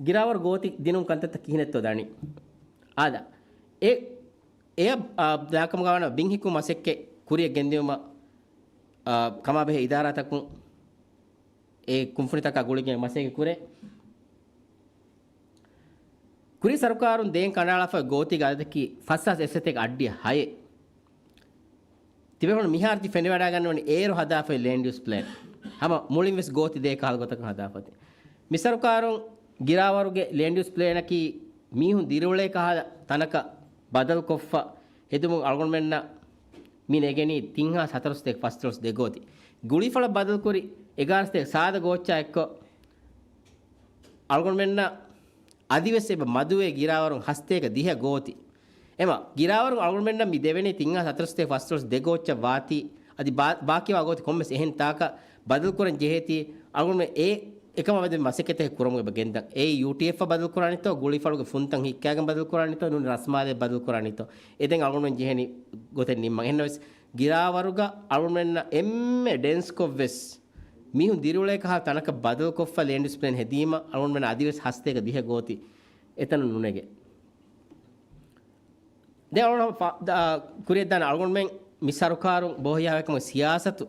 ގިރާވަރު ގޯތި ދިނުން ކަންތައްތައް ކިހިނެއްތޯ ދަނީ؟ އާދަ، އެ، އެ، އާ، ދާކަމުގަ ވަނަ ބިން ހިއްކު މަސައްކަތް ކުރިއަށް ގެންދިއުމަށް، އާ، ކަމާބެހޭ އިދާރާތަކުން އެ ކުންފުނިތަކާ ގުޅިގެން މަސައްކަތް ކުރޭ. ކުރީ ސަރުކާރުން ދޭން ކަނޑައަޅާފަ ގޯތީގެ އަދަދަކީ ފަސް ހާސް އެއްސަތޭކަ އައްޑިހަ ހައެއް. ތިބޭފުޅުން މިހާރު ތި ފެނިވަޑައިގަންނަވަނީ އޭރު ހަދާފައި ލޭންޑް ޔޫސް ޕްލޭން. ހަމަ މުޅިން ވެސް ގޯތި ދޭ ކަހަލަ ގޮތަކަށް ހަދާފަތި. މި ސަރުކާރުން ގިރާވަރުގެ ލޭންޑް ޔޫސް ޕްލޭނަކީ މީހުން ދިރިއުޅޭ ކަހަލަ ތަނަކަށް ބަދަލުކޮށްފަ ހެދުމުން އަޅުގަނޑުމެންނަށް މި ނެގެނީ ތިން ހާސް ހަތަރުސަތޭކަ ފަސްދޮޅަސް ދެ ގޯތި. ގުޅިފަޅަށް ބަދަލުކުރި އެގާރަ ސަތޭކަ ސާދަ ގޯއްޗާ އެއްކޮށް، އަޅުގަނޑުމެންނަށް އަދިވެސް އެބަ މަދުވޭ ގިރާވަރުން ހަސަތޭކަ ދިހަ ގޯތި. އެމަ، ގިރާވަރުން އަޅުގަނޑުމެންނަށް މި ދެވެނީ ތިން ހާސް ހަތަރުސަތޭކަ ފަސްދޮޅަސް ދެ ގޯއްޗަށް ވާތީ، އަދި ބާ-، ބާކީވާ ގޯތި ކޮންމެސް އެހެން ތާކަށް ބަދަލުކުރަން ޖެހޭތީ، އަޅުގަނޑުމެން އެ އެކަމަށް ވަދެ މަސައްކަތެއް ކުރަމުގެ ގެންދަން. އެ ޔޫޓީއެފް ބަދަލުކުރާނެތޯ، ގުޅިފަޅުގެ ފުންތައް ހިއްކާގެން ބަދަލުކުރާނެތޯ، ނޫނީ ރަސްމާލެއް ބަދަލުކުރާނެތޯ، އެ ދެން އަޅުގަނޑުމެން ޖެހެނީ ގޮތެއް ނިންމަން. އެހެންނަމަވެސް، ގިރާވަރުގަ އަޅުގަނޑުމެންނަށް އެންމެ ޑެންސްކޮށްވެސް މީހުން ދިރިއުޅޭ ކަހަލަ ތަނަކަށް ބަދަލުކޮށްފަ ލޭންޑް ޔޫސް ޕްލޭން ހެދީމަ، އަޅުގަނޑުމެން އަދިވެސް ހަސަތޭކަ ދިހަ ގޯތި އެތަނުން ނުނެގޭ. ދެން އަޅުގަނޑު ފަ-، ދާ-، ކުރިއަށްދާނެ އަޅުގަނޑުމެން މި ސަރުކާރުން ބޯހިޔާވަހިކަމުގެ ސިޔާސަތު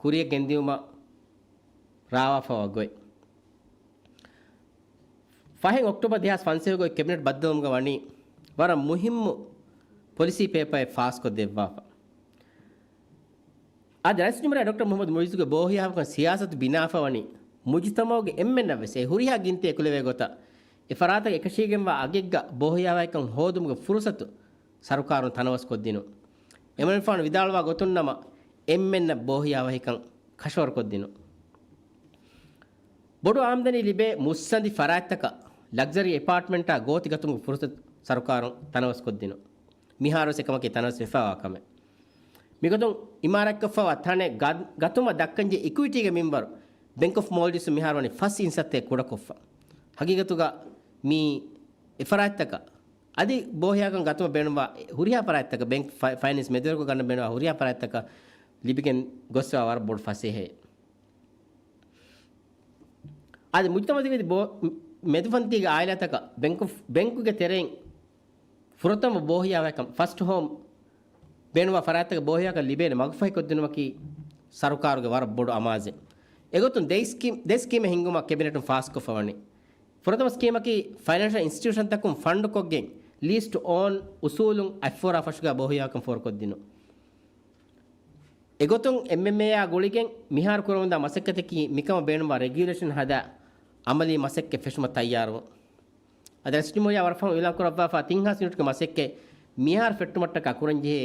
ކުރިއަށް ގެންދިއުމަށް ރާވާފަވާ ގޮތް. ފަހެއް އޮކްޓޯބަރު ދެހާސް ފަންސަވީހުގައި ކެބިނެޓް ބައްދަލުވުމުގަ ވަނީ ވަރަށް މުހިއްމު ޕޮލިސީ ޕޭޕަރެއް ފާސްކޮށްދެއްވާފަ. އަދި ރައީސުލްޖުމްހޫރިއްޔާ ޑޮކްޓަރ މުޙައްމަދު މުޢިއްޒުގެ ބޯހިޔާވަހިކަމުގެ ސިޔާސަތު ބިނާފަ ވަނީ މުޖުތަމަޢުގެ އެންމެންނަށްވެސް އެ ހުރިހާ ގިންތި އެކުލެވޭ ގޮތަށް އެ ފަރާތަށް އެކަށީގެންވާ އަގެއްގަ ބޯހިޔާވަހިކަން ހޯދުމުގެ ފުރުސަތު ސަރުކާރުން ތަނަވަސްކޮށްދިނުން. އެމަނިފާނު ވިދާޅުވާ ގޮތުން ނަމަ، އެންމެންނަށް ބޯހިޔާވަހިކަން ކަށަވަރުކޮށްދިނުން. ބޮޑު އާމްދަނީ ލިބޭ މުއްސަނދި ފަރާތްތަކަށް ލަގްޒަރީ އެޕާޓްމަންޓާ ގޯތި ގަތުމުގެ ފުރުސަތު ސަރުކާރުން ތަނަވަސްކޮށްދިނުން. މިހާރުވެސް އެކަމަކީ ތަނަވަސް ވެފައިވާ ކަމެއް. މިގޮތުން އިމާރާތްކޮށްފައިވާ ތަނެއް ގަ-، ގަތުމަށް ދައްކަންޖެހޭ އިކުއިޓީގެ މިންވަރު ބެންކް އޮފް މޯލްޑިވްސް މިހާރު ވަނީ ފަސް އިންސައްތައެއް ކުޑަކޮށްފަ. ހަގީގަތުގަ މީ އެ ފަރާތްތަކަށް އަދި ބޯހިޔާކަން ގަތުމަށް ބޭނުންވާ ހުރިހާ ފަރާތްތަކަށް، ބެންކް ފައި-، ފައިނޭންސް މެދުވެރިކޮށް ގަންނަ ބޭނުންވާ ހުރިހާ ފަރާތްތަކަށް ލިބިގެން ގޮސްފައިވާ ވަރަށް ބޮޑު ފަސޭހައެއް. އަދި މުޖުތަމަޢުގެ ބޯ-، މެދުފަންތީގެ އާއިލާތަކަށް ބެންކް އޮފް-، ބެންކުގެ ތެރެއިން ފުރަތަމަ ބޯހިޔާވަހިކަން، ފަސްޓް ހޯމް، ބޭނުންވާ ފަރާތްތަކަށް ބޯހިޔާކަން ލިބޭނެ މަގުފަހިކޮށްދިނުމަކީ ސަރުކާރުގެ ވަރަށް ބޮޑު އަމާޒެއް. އެގޮތުން ދެ ސްކީމް، ދެ ސްކީމެއް ހިންގުމަށް ކެބިނެޓުން ފާސްކޮށްފަ ވަނީ. ފުރަތަމަ ސްކީމަކީ ފައިނޭންޝަލް އިންސްޓިޓިއުޝަންތަކުން ފަންޑް ކޮށްގެން ލީސް ޓު އޯން އުސޫލުން އަތްފޯރާ ފަށުގާ ބޯހިޔާވަހިކަން ފޯރުކޮށްދިނުން. އެގޮތުން އެމްއެމްއޭއާ ގުޅިގެން މިހާރު ކުރަމުންދާ މަސައްކަތަކީ މިކަމަށް ބޭނުންވާ ރެގިއުލޭޝަން ހަދާ އަމަލީ މަސައްކަތް ފެށުމަށް ތައްޔާރުވުން. އަދި ރައީސުލްޖުމްހޫރިއްޔާ ވަރަށް ފަހުން އިޢުލާން ކުރައްވާފާ ތިން ހާސް ޔުނިޓްގެ މަސައްކަތް މިހާރު ފެއްޓުމަށްޓަކާ ކުރަންޖެހޭ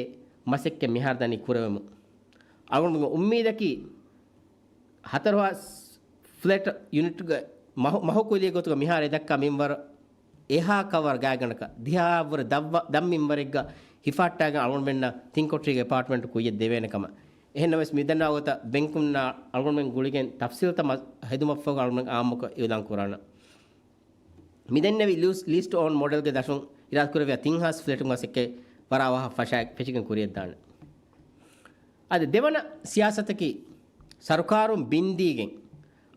މަސައްކަތް މިހާރު ދަނީ ކުރެވެމުން. އަޅުގަނޑުގެ އުއްމީދަކީ ހަތަރު ހާސް ފްލެޓް ޔުނިޓްގެ މަހު-، މަހު ކުލީ ގޮތުގަ މިހާރު އެ ދައްކާ މިންވަރު އެހާ ކަވަރު ގާތްގަނޑަކަށް ދިހައަށްވުރެ ދަށް ވަ-، ދަށް މިންވަރެއްގަ ހިފާއްޓާގެން އަޅުގަނޑުމެންނަށް ތިން ކޮޓަރީގެ އެޕާޓްމަންޓް ކުއްޔަށް ދެވޭނެ ކަމަށް. އެހެންނަމަވެސް މިދަންނަވާ ގޮތަށް ބެންކުންނާ އަޅުގަނޑުމެން ގުޅިގެން ތަފްސީލްތައް މަ-، ހެދުމަށްފަހު އަޅުގަނޑުމެން އާއްމުކޮށް އިޢުލާން ކުރާނަން. މިދެންނެވި ލީސް، ލީސް ޓު އޯން މޮޑެލްގެ ދަށުން އިރާދަކުރެއްވިޔާ ތިން ހާސް ފްލެޓުން މަސައްކަތް ވަރަށް އަވަހަށް ފަށާ-، ފެށިގެން ކުރިއަށްދާނެ. އަދި ދެވަނަ ސިޔާސަތަކީ ސަރުކާރުން ބިންދީގެން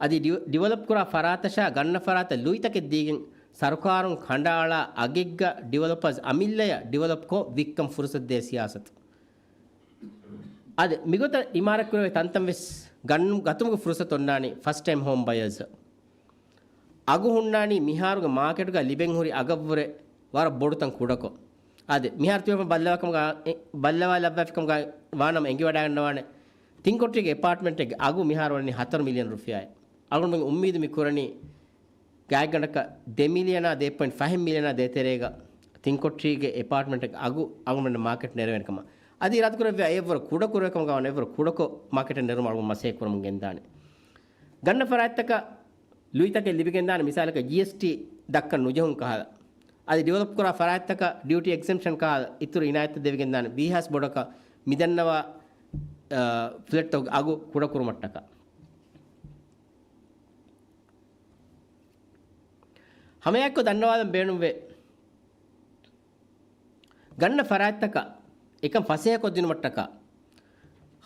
އަދި ޑިވެ-، ޑިވެލޮޕް ކުރާ ފަރާތަށާ ގަންނަ ފަރާތަށް ލުއިތަކެއް ދީގެން ސަރުކާރުން ކަނޑައަޅާ އަގެއްގަ ޑިވެލޮޕަރސް އަމިއްލަޔަށް ޑިވެލޮޕްކޮށް ވިއްކަން ފުރުސަތު ދޭ ސިޔާސަތު. އަދި މިގޮތަށް އިމާރާތްކުރެވޭ ތަންތަން ވެސް ގަން-، ގަތުމުގެ ފުރުސަތު އޮންނާނީ ފަސްޓް ޓައިމް ހޯމް ބަޔަރސް. އަގު ހުންނާނީ މިހާރުގެ މާކެޓުގަ ލިބެން ހުރި އަގަށްވުރެ ވަރަށް ބޮޑުތަން ކުޑަކޮށް. އާދެ، މިހާރު ތިޔަފަން ބައްލަވާކަމުގަ، އެ، ބައްލަވާލައްވާފިކަމުގަ ވާނަމަ އެނގިވަޑައިގަންނަވާނެ. ތިން ކޮޓަރީގެ އެޕާޓްމަންޓެއްގެ އަގު މިހާރު ވަނީ ހަތަރު މިލިއަން ރުފިޔާއެއް. އަޅުގަނޑުމެން އުއްމީދު މި ކުރަނީ ގާތްގަނޑަކަށް ދެ މިލިއަނާ ދޭއް ޕޮއިންޓް ފަހެއް މިލިއަނާ ދޭތެރޭގަ ތިން ކޮޓަރީގެ އެޕާޓްމަންޓެއްގެ އަގު އަޅުގަނޑުމެން މާކެޓް ނެރެވޭނެ ކަމަށް. އަދި އިރާދަކުރެއްވިޔާ އެއަށްވުރެ ކުޑަ ކުރެވޭ ކަމުގަ ވާނަމަ އެއަށްވުރެ ކުޑަކޮށް މާކެޓެއް ނެރުމަށް އަޅުގަނޑު މަސައްކަތް ކުރަމުން ގެންދާނެ. ގަންނަ ފަރާތްތަކަށް ލުއިތަކެއް ލިބިގެންދާނެ، މިސާލަކަށް ޖީއެސްޓީ ދައްކަން ނުޖެހުން ކަހަލަ. އަދި ޑިވެލޮޕް ކުރާ ފަރާތްތަކަށް ޑިއުޓީ އެގްޒެމްޕްޝަން ކަހަލަ އިތުރު އިނާޔަތްތައް ދެވިގެންދާނެ ވީހާސް ބޮޑަކަށް މިދަންނަވާ، އަ، ފްލެޓްތަކުގެ އަގު ކުޑަކުރުމަށްޓަކާ. ހަމައެއާއެއްކޮށް ދަންނަވާލަން ބޭނުންވޭ. ގަންނަ ފަރާތްތަކަށް އެކަން ފަސޭހަކޮށްދިނުމަށްޓަކާ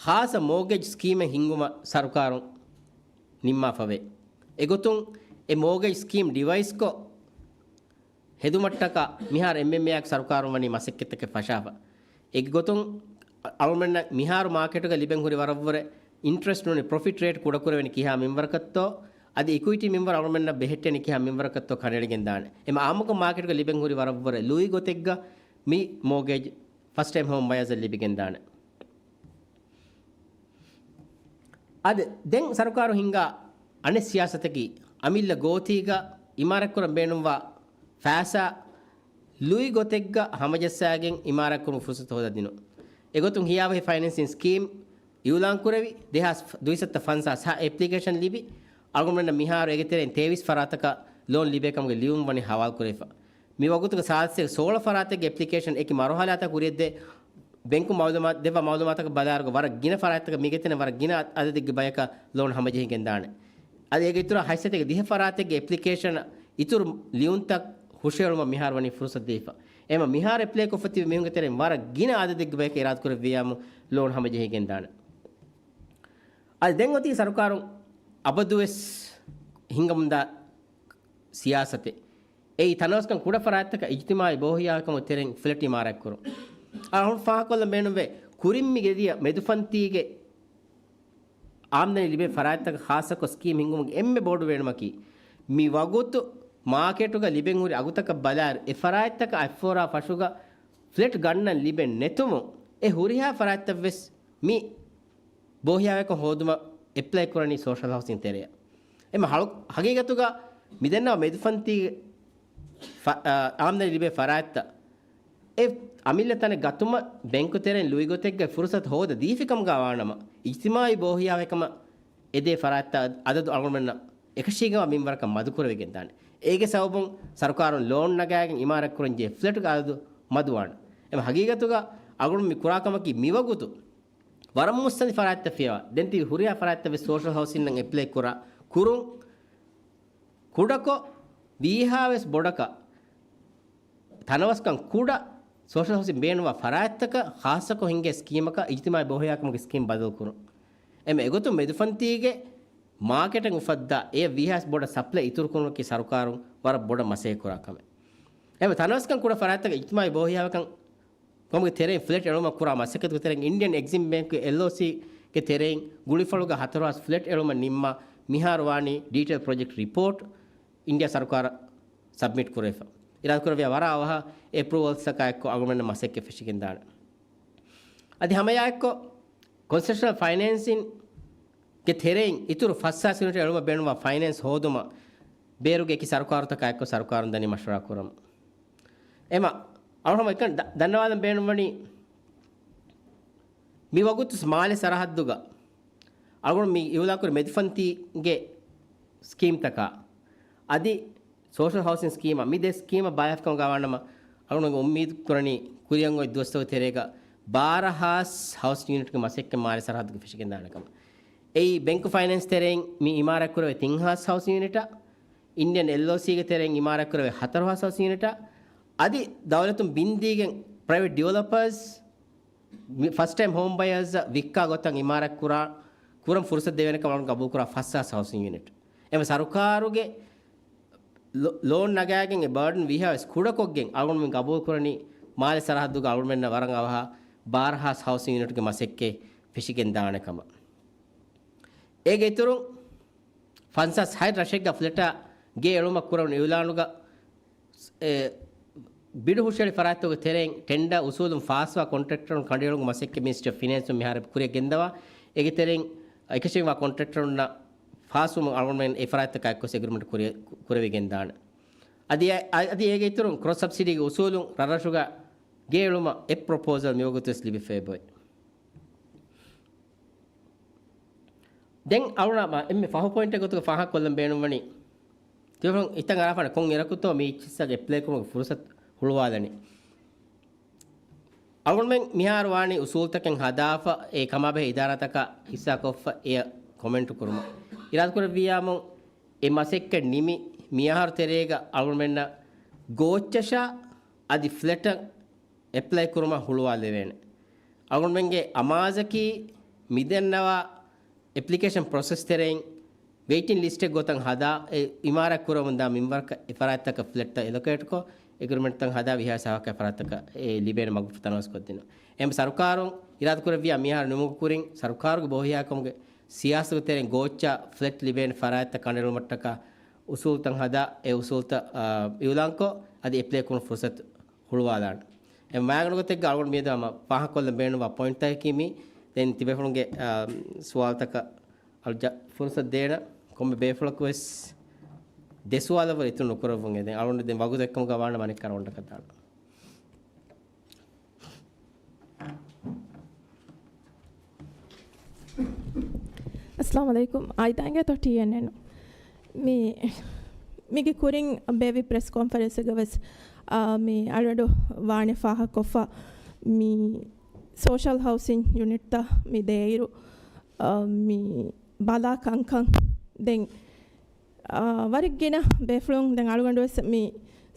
ޚާއްޞަ މޯގޭޖް ސްކީމެއް ހިންގުމަށް ސަރުކާރުން ނިންމާފަވޭ. އެގޮތުން އެ މޯގޭޖް ސްކީމް ޑިވައިސްކޮށް ހެދުމަށްޓަކާ މިހާރު އެމްއެމްއޭއާއަށް ސަރުކާރުން ވަނީ މަސައްކަތްތަކެއް ފަށާފަ. އެގޮތުން އަޅުމެންނަށް މިހާރު މާކެޓުގަ ލިބެން ހުރި ވަރަށްވުރެ އިންޓްރެސްޓް ނޫނީ ޕްރޮފިޓް ރޭޓް ކުޑަކުރެވެނީ ކިހާ މިންވަރަކަށްތޯ، އަދި އިކުއިޓީ މިންވަރު އަޅުމެންނަށް ބެހެއްޓެނީ ކިހާ މިންވަރަކަށްތޯ ކަނޑައެޅިގެން ދާނެ. އެމަ އާއްމުކޮށް މާކެޓުގަ ލިބެން ހުރި ވަރަށްވުރެ ލުއި ގޮތެއްގަ މި މޯގޭޖް ފަސްޓް ޓައިމް ހޯމް ބަޔާސްއަށް ލިބިގެންދާނެ. އަދި ދެން ސަރުކާރު ހިންގާ އަނެއް ސިޔާސަތަކީ، އަމިއްލަ ގޯތީގަ އިމާރަތްކުރަން ބޭނުންވާ ފައިސާ ލުއި ގޮތެއްގަ ހަމަޖައްސާގެން އިމާރާތްކުރުމުގެ ފުރުސަތު ހޯދާދިނުން. އެގޮތުން ހިޔާވަހި ފައިނޭންސިން ސްކީމް އިއުލާންކުރެވި، ދެހާސް ދުއިސައްތަ ފަންސާސް ހަ އެޕްލިކޭޝަން ލިބި، އަޅުގަނޑުމެންނަށް މިހާރު އޭގެ ތެރެއިން ތޭވީސް ފަރާތަކަށް ލޯން ލިބޭކަމުގެ ލިޔުން ވަނީ ހަވާލުކުރެވިފަ. މި ވަގުތުގެ ސާދަ ސިޔަ ސޯޅަ ފަރާތެއްގެ އެޕްލިކޭޝަން އެކި މަރުހަލާތައް ކުރިއަށްދޭ ބެންކު މައުލޫމާތު، ދެއްވާ މައުލޫމާތުތަކަށް ބަލާއިރުގަ ވަރަށް ގިނަ ފަރާތްތަކަށް މިގެތެން ވަރަށް ގިނަ އަދަދެއްގެ ބަޔަކަށް ލޯން ހަމަޖެހިގެންދާނެ. އަދި އޭގެ އިތުރަށް ހަތްސަތޭކަ ދިހަ ފަރާތެއްގެ އެޕްލިކޭޝަން އިތުރު ލިޔުންތައް ހުށައެޅުމަށް މިހާރު ވަނީ ފުރުސަތު ދީފަ. އެހެންވީމަ މިހާރު އެޕްލައިކޮށްފަ ތިބި މީހުންގެ ތެރެއިން ވަރަށް ގިނަ އަދަދެއްގެ ބަޔަކަށް އިރާދަކުރެއްވިއްޔާމު ލޯން ހަމަޖެހިގެންދާނެ. އަދި ދެން އޮތީ ސަރުކާރުން އަބަދުވެސް ހިންގަމުންދާ ސިޔާސަތެއް. އެއީ ތަނަވަސްކަން ކުޑަ ފަރާތްތަކަށް އިޖްތިމާޢީ ބޯހިޔާވެރިކަމުގެ ތެރެއިން ފްލެޓް އިމާރާތްކުރުން. އަޅުގަނޑު ފާހަގަކޮށްލަން ބޭނުންވޭ، ކުރިން މި ގެދިޔަ މެދުފަންތީގެ އާމްދަނީ ލިބޭ ފަރާތްތަކަށް ޚާއްޞަކޮށް ސްކީމް ހިންގުމުގެ އެންމެ ބޮޑު ބޭނުމަކީ، މި ވަގުތު މާކެޓުގަ ލިބެން ހުރި އަގުތަކަށް ބަލާއިރު، އެ ފަރާތްތަކަށް އަތްފޯރާ ފަށުގަ ފްލެޓް ގަންނަން ލިބެން ނެތުމުން، އެ ހުރިހާ ފަރާތްތައްވެސް މި ބޯހިޔާވެރިކަން ހޯދުމަށް އެޕްލައި ކުރަނީ ސޯޝަލް ހައުސިން ތެރެއަށް. އެމަ ހަޅު-، ހަގީގަތުގަ މިދެންނަވާ މެދުފަންތީ ފަ-، އާ، އާމްދަނީ ލިބޭ ފަރާތްތައް އެ އަމިއްލަ ތަނެއް ގަތުމަށް ބެންކު ތެރެއިން ލުއިގޮތެއްގައި ފުރުސަތު ހޯދަ ދީފިކަމުގަ ވާނަމަ، އިޖްތިމާޢީ ބޯހިޔާވެރިކަމަށް އެދޭ ފަރާތްތައް އަދަދު އަޅުގަނޑުމެންނަށް އެކަށީގެންވާ މިންވަރަކަށް މަދުކުރެވިގެންދާނެ. އޭގެ ސަބަބުން ސަރުކާރުން ލޯން ނަގާގެން އިމާރާތްކުރަންޖެހޭ ފްލެޓުގެ އަދަދު މަދުވާނެ. އެމަ ހަގީގަތުގަ އަޅުގަނޑު މި ކުރާ ކަމަކީ މިވަގުތު ވަރަށް މުއްސަނދި ފަރާތްތައް ފިޔަވާ، ދެން ތިބި ހުރިހާ ފަރާތްތައް ވެސް ސޯޝަލް ހައުސިންއަށް އެޕްލައި ކުރާ، ކުރުން، ކުޑަކޮށް ވީހާވެސް ބޮޑަކަށް ތަނަވަސްކަން ކުޑަ ސޯޝަލް ހައުސިން ބޭނުންވާ ފަރާތްތަކަށް ޚާއްޞަކޮށް ހިންގޭ ސްކީމަކަށް އިޖްތިމާޢީ ބޯހިޔާވެރިކަމުގެ ސްކީމް ބަދަލުކުރުން. އެމަ އެގޮތުން މެދުފަންތީގެ މާކެޓެއް އުފައްދާ، އެޔަށް ވީހާވެސް ބޮޑަށް ސަޕްލައި އިތުރުކުރުމަކީ ސަރުކާރުން ވަރަށް ބޮޑަށް މަސައްކަތް ކުރާ ކަމެއް. އެމަ ތަނަވަސްކަން ކުޑަ ފަރާތްތަކަށް އިޖްތިމާޢީ ބޯހިޔާވެރިކަން ކަމުގެ ތެރެއިން ފްލެޓް އެޅުމަށް ކުރާ މަސައްކަތުގެ ތެރެއިން އިންޑިއަން އެގްޒިމް ބޭންކުގެ އެލްއޯސީގެ ތެރެއިން ގުޅިފަޅުގަ ހަތަރު ހާސް ފްލެޓް އެޅުމަށް ނިންމާ މިހާރު ވާނީ ޑީޓެއިލް ޕްރޮޖެކްޓް ރިޕޯޓް އިންޑިއާ ސަރުކާރަށް ސަބްމިޓް ކުރެވިފަ. އިރާދަކުރެއްވިޔާ ވަރަށް އަވަހަށް އެޕްރޫވަލްސްތަކާ އެއްކޮށް އަޅުގަނޑުމެންނަށް މަސައްކަތް ފެށިގެންދާނެ. އަދި ހަމައެއާއެއްކޮށް ކޮންސެޝަނަލް ފައިނޭންސިންގެ ތެރެއިން އިތުރު ފަސް ހާސް ޔުނިޓް އެޅުމަށް ބޭނުންވާ ފައިނޭންސް ހޯދުމަށް ބޭރުގެ އެކި ސަރުކާރުތަކާ އެއްކޮށް ސަރުކާރުން ދަނީ މަޝްވަރާ ކުރަމުން. އެމަ އަޅުގަނޑު އެކަން ދަ-، ދަންނަވާލަން ބޭނުންވަނީ، މި ވަގުތު މާލެ ސަރަހައްދުގަ އަޅުގަނޑު މި އިއުލާންކުރި މެދުފަންތީގެ ސްކީމްތަކާ އަދި ސޯޝަލް ހައުސިން ސްކީމަށް މި ދެ ސްކީމަށް ބައިވެފަކަމުގަ ވާނަމަ، އަޅުގަނޑު އުއްމީދު ކުރަނީ ކުރިއަށް އޮތް ދުވަސްތަކުގެ ތެރޭގަ ބާރަ ހާސް ހައުސް ޔުނިޓްގެ މަސައްކަތް މާލެ ސަރަހައްދުގަ ފެށިގެންދާނެ ކަމަށް. އެއީ ބެންކު ފައިނޭންސް ތެރެއިން މި އިމާރާތް ކުރެވޭ ތިން ހާސް ހައުސް ޔުނިޓަށް، އިންޑިއަން އެލްއޯސީގެ ތެރެއިން އިމާރާތް ކުރެވޭ ހަތަރު ހާސް ހައުސް ޔުނިޓަށް، އަދި ދައުލަތުން ބިންދީގެން ޕްރައިވެޓް ޑިވެލޮޕަރސް، މި ފަސްޓް ޓައިމް ހޯމް ބަޔާޒް ވިއްކާ ގޮތަށް އިމާރާތް ކުރާ، ކުރަން ފުރުސަތު ދެވޭނެ ކަމަށް ގަބޫލު ކުރާ ފަސް ހާސް ހައުސިން ޔުނިޓް. އެމަ ސަރުކާރުގެ ލޯ-، ލޯން ނަގާގެން އެ ބާޑަން ވީހާވެސް ކުޑަކޮށްގެން އަޅުގަނޑުމެން ގަބޫލު ކުރަނީ މާލެ ސަރަހައްދުގަ އަޅުގަނޑުމެންނަށް ވަރަށް އަވަހަށް ބާރަ ހާސް ހައުސިން ޔުނިޓްގެ މަސައްކަތް ފެށިގެން ދާނެ ކަމަށް. އޭގެ އިތުރުން ފަންސާސް ހަތް ރަށެއްގަ ފްލެޓާ ގެ އެޅުމަށް ކުރެވުނު އިއުލާނުގަ، އެ، ބިޑު ހުށައެޅި ފަރާތްތަކުގެ ތެރެއިން ޓެންޑާ އުސޫލުން ފާސްވާ ކޮންޓްރެކްޓަރުން ކަނޑައެޅުމުގެ މަސައްކަތް މިނިސްޓްރީ އޮފް ފިނޭންސުން މިހާރު ކުރިއަށް ގެންދަވާ. އޭގެ ތެރެއިން އެކަށީގެންވާ ކޮންޓްރެކްޓަރުންނަށް ފާސްވުމުން އަޅުގަނޑުމެން އެ ފަރާތްތަކާ އެއްކޮށް އެގްރިމެންޓް ކުރި-، ކުރެވިގެންދާނެ. އަދި އަ-، އަދި އޭގެ އިތުރުން ކްރޮސް ސަބްސިޑީގެ އުސޫލުން ރަށްރަށުގަ ގެ އެޅުމަށް އެއް ޕްރޮޕޯސަލް މިވަގުތުވެސް ލިބިފައި އޮތް. ދެން އަޅުގަނޑަށް އެންމެ ފަހު ޕޮއިންޓެއް ގޮތުގަ ފާހަގަކޮށްލަން ބޭނުންވަނީ، ތިބޭފުޅުން ހިތަށް އަރާފާނެ ކޮން އިރަކުތޯ މި އެއްޗިއްސަށް އެޕްލައި ކުރުމުގެ ފުރުސަތު ހުޅުވާލަނީ. އަޅުގަނޑުމެން މިހާރު ވާނީ އުސޫލުތަކެއް ހަދާފަ، އެ ކަމާބެހޭ އިދާރާތަކާ ހިއްސާކޮށްފަ އެޔަށް ކޮމެންޓު ކުރުމަށް. އިރާދަކުރެއްވިއްޔާމު އެ މަސައްކަތް ނިމި މިއަހަރު ތެރޭގަ އަޅުގަނޑުމެންނަށް ގޯއްޗަށާ އަދި ފްލެޓަށް އެޕްލައި ކުރުމަށް ހުޅުވާލެވޭނެ. އަޅުގަނޑުމެންގެ އަމާޒަކީ މިދެންނަވާ އެޕްލިކޭޝަން ޕްރޮސެސް ތެރެއިން ވެއިޓިން ލިސްޓެއް ގޮތަށް ހަދާ، އެ އިމާރާތް ކުރަމުންދާ މިންވަރަކަށް އެ ފަރާތްތަކަށް ފްލެޓްތައް އެލޮކޭޓްކޮށް، އެގްރިމެންޓްތައް ހަދާ ވީހާވެސް އަވަހަކަށް އެ ފަރާތްތަކަށް އެ ލިބޭނެ މަގުފުޅު ތަނަވަސްކޮށްދިނުން. އެހެން ސަރުކާރުން އިރާދަކުރެއްވިޔާ މިހާރު ނިމުމުގެ ކުރިން ސަރުކާރުގެ ބޯހިޔާކަމުގެ ސިޔާސަތުގެ ތެރެއިން ގޯއްޗަށް ފްލެޓް ލިބޭނެ ފަރާތްތައް ކަނޑައެޅުމަށްޓަކާ އުސޫލުތައް ހަދާ، އެ އުސޫލުތައް، އާ، އިއުލާންކޮށް، އަދި އެޕްލައި ކުރުން ފުރުސަތު ހުޅުވާލާނެ. އެ މާގަނޑު ގޮތެއްގަ އަޅުގަނޑު މިއަދު ހަމަ ފާހަގަކޮށްލަން ބޭނުންވާ ޕޮއިންޓްތަކަކީ މީ. ދެން ތިބޭފުޅުންގެ، އާ، ސުވާލުތަކަށް އަޅު ޖަ-، ފުރުސަތު ދޭނަ. ކޮންމެ ބޭފުޅަކު ވެސް ދެ ސުވާލަށްވުރެ އިތުރު ނުކުރައްވުން. ދެން އަޅުގަނޑު ދެން ވަގުތު ދެއްކަމުގަ ވާނަމަ އަނެއްކާ ރައުންޑަކަށް ދާނަން. އައްސަލާމު ޢަލައިކުމް. އާއިދާގެ ތޮ ޓީއެންއެން. މި، މީގެ ކުރިން ބޭއްވި ޕްރެސް ކޮންފަރެންސްގަ ވެސް، އާ، މި އަޅުގަނޑު ވާނެ ފާހަގަކޮށްފަ މި ސޯޝަލް ހައުސިން ޔުނިޓްތައް މި ދޭއިރު، އަ، މި ބަލާ ކަންކަން ދެން، އަ، ވަރަށް ގިނަ ބޭފުޅުން ދެން އަޅުގަނޑު ވެސް މި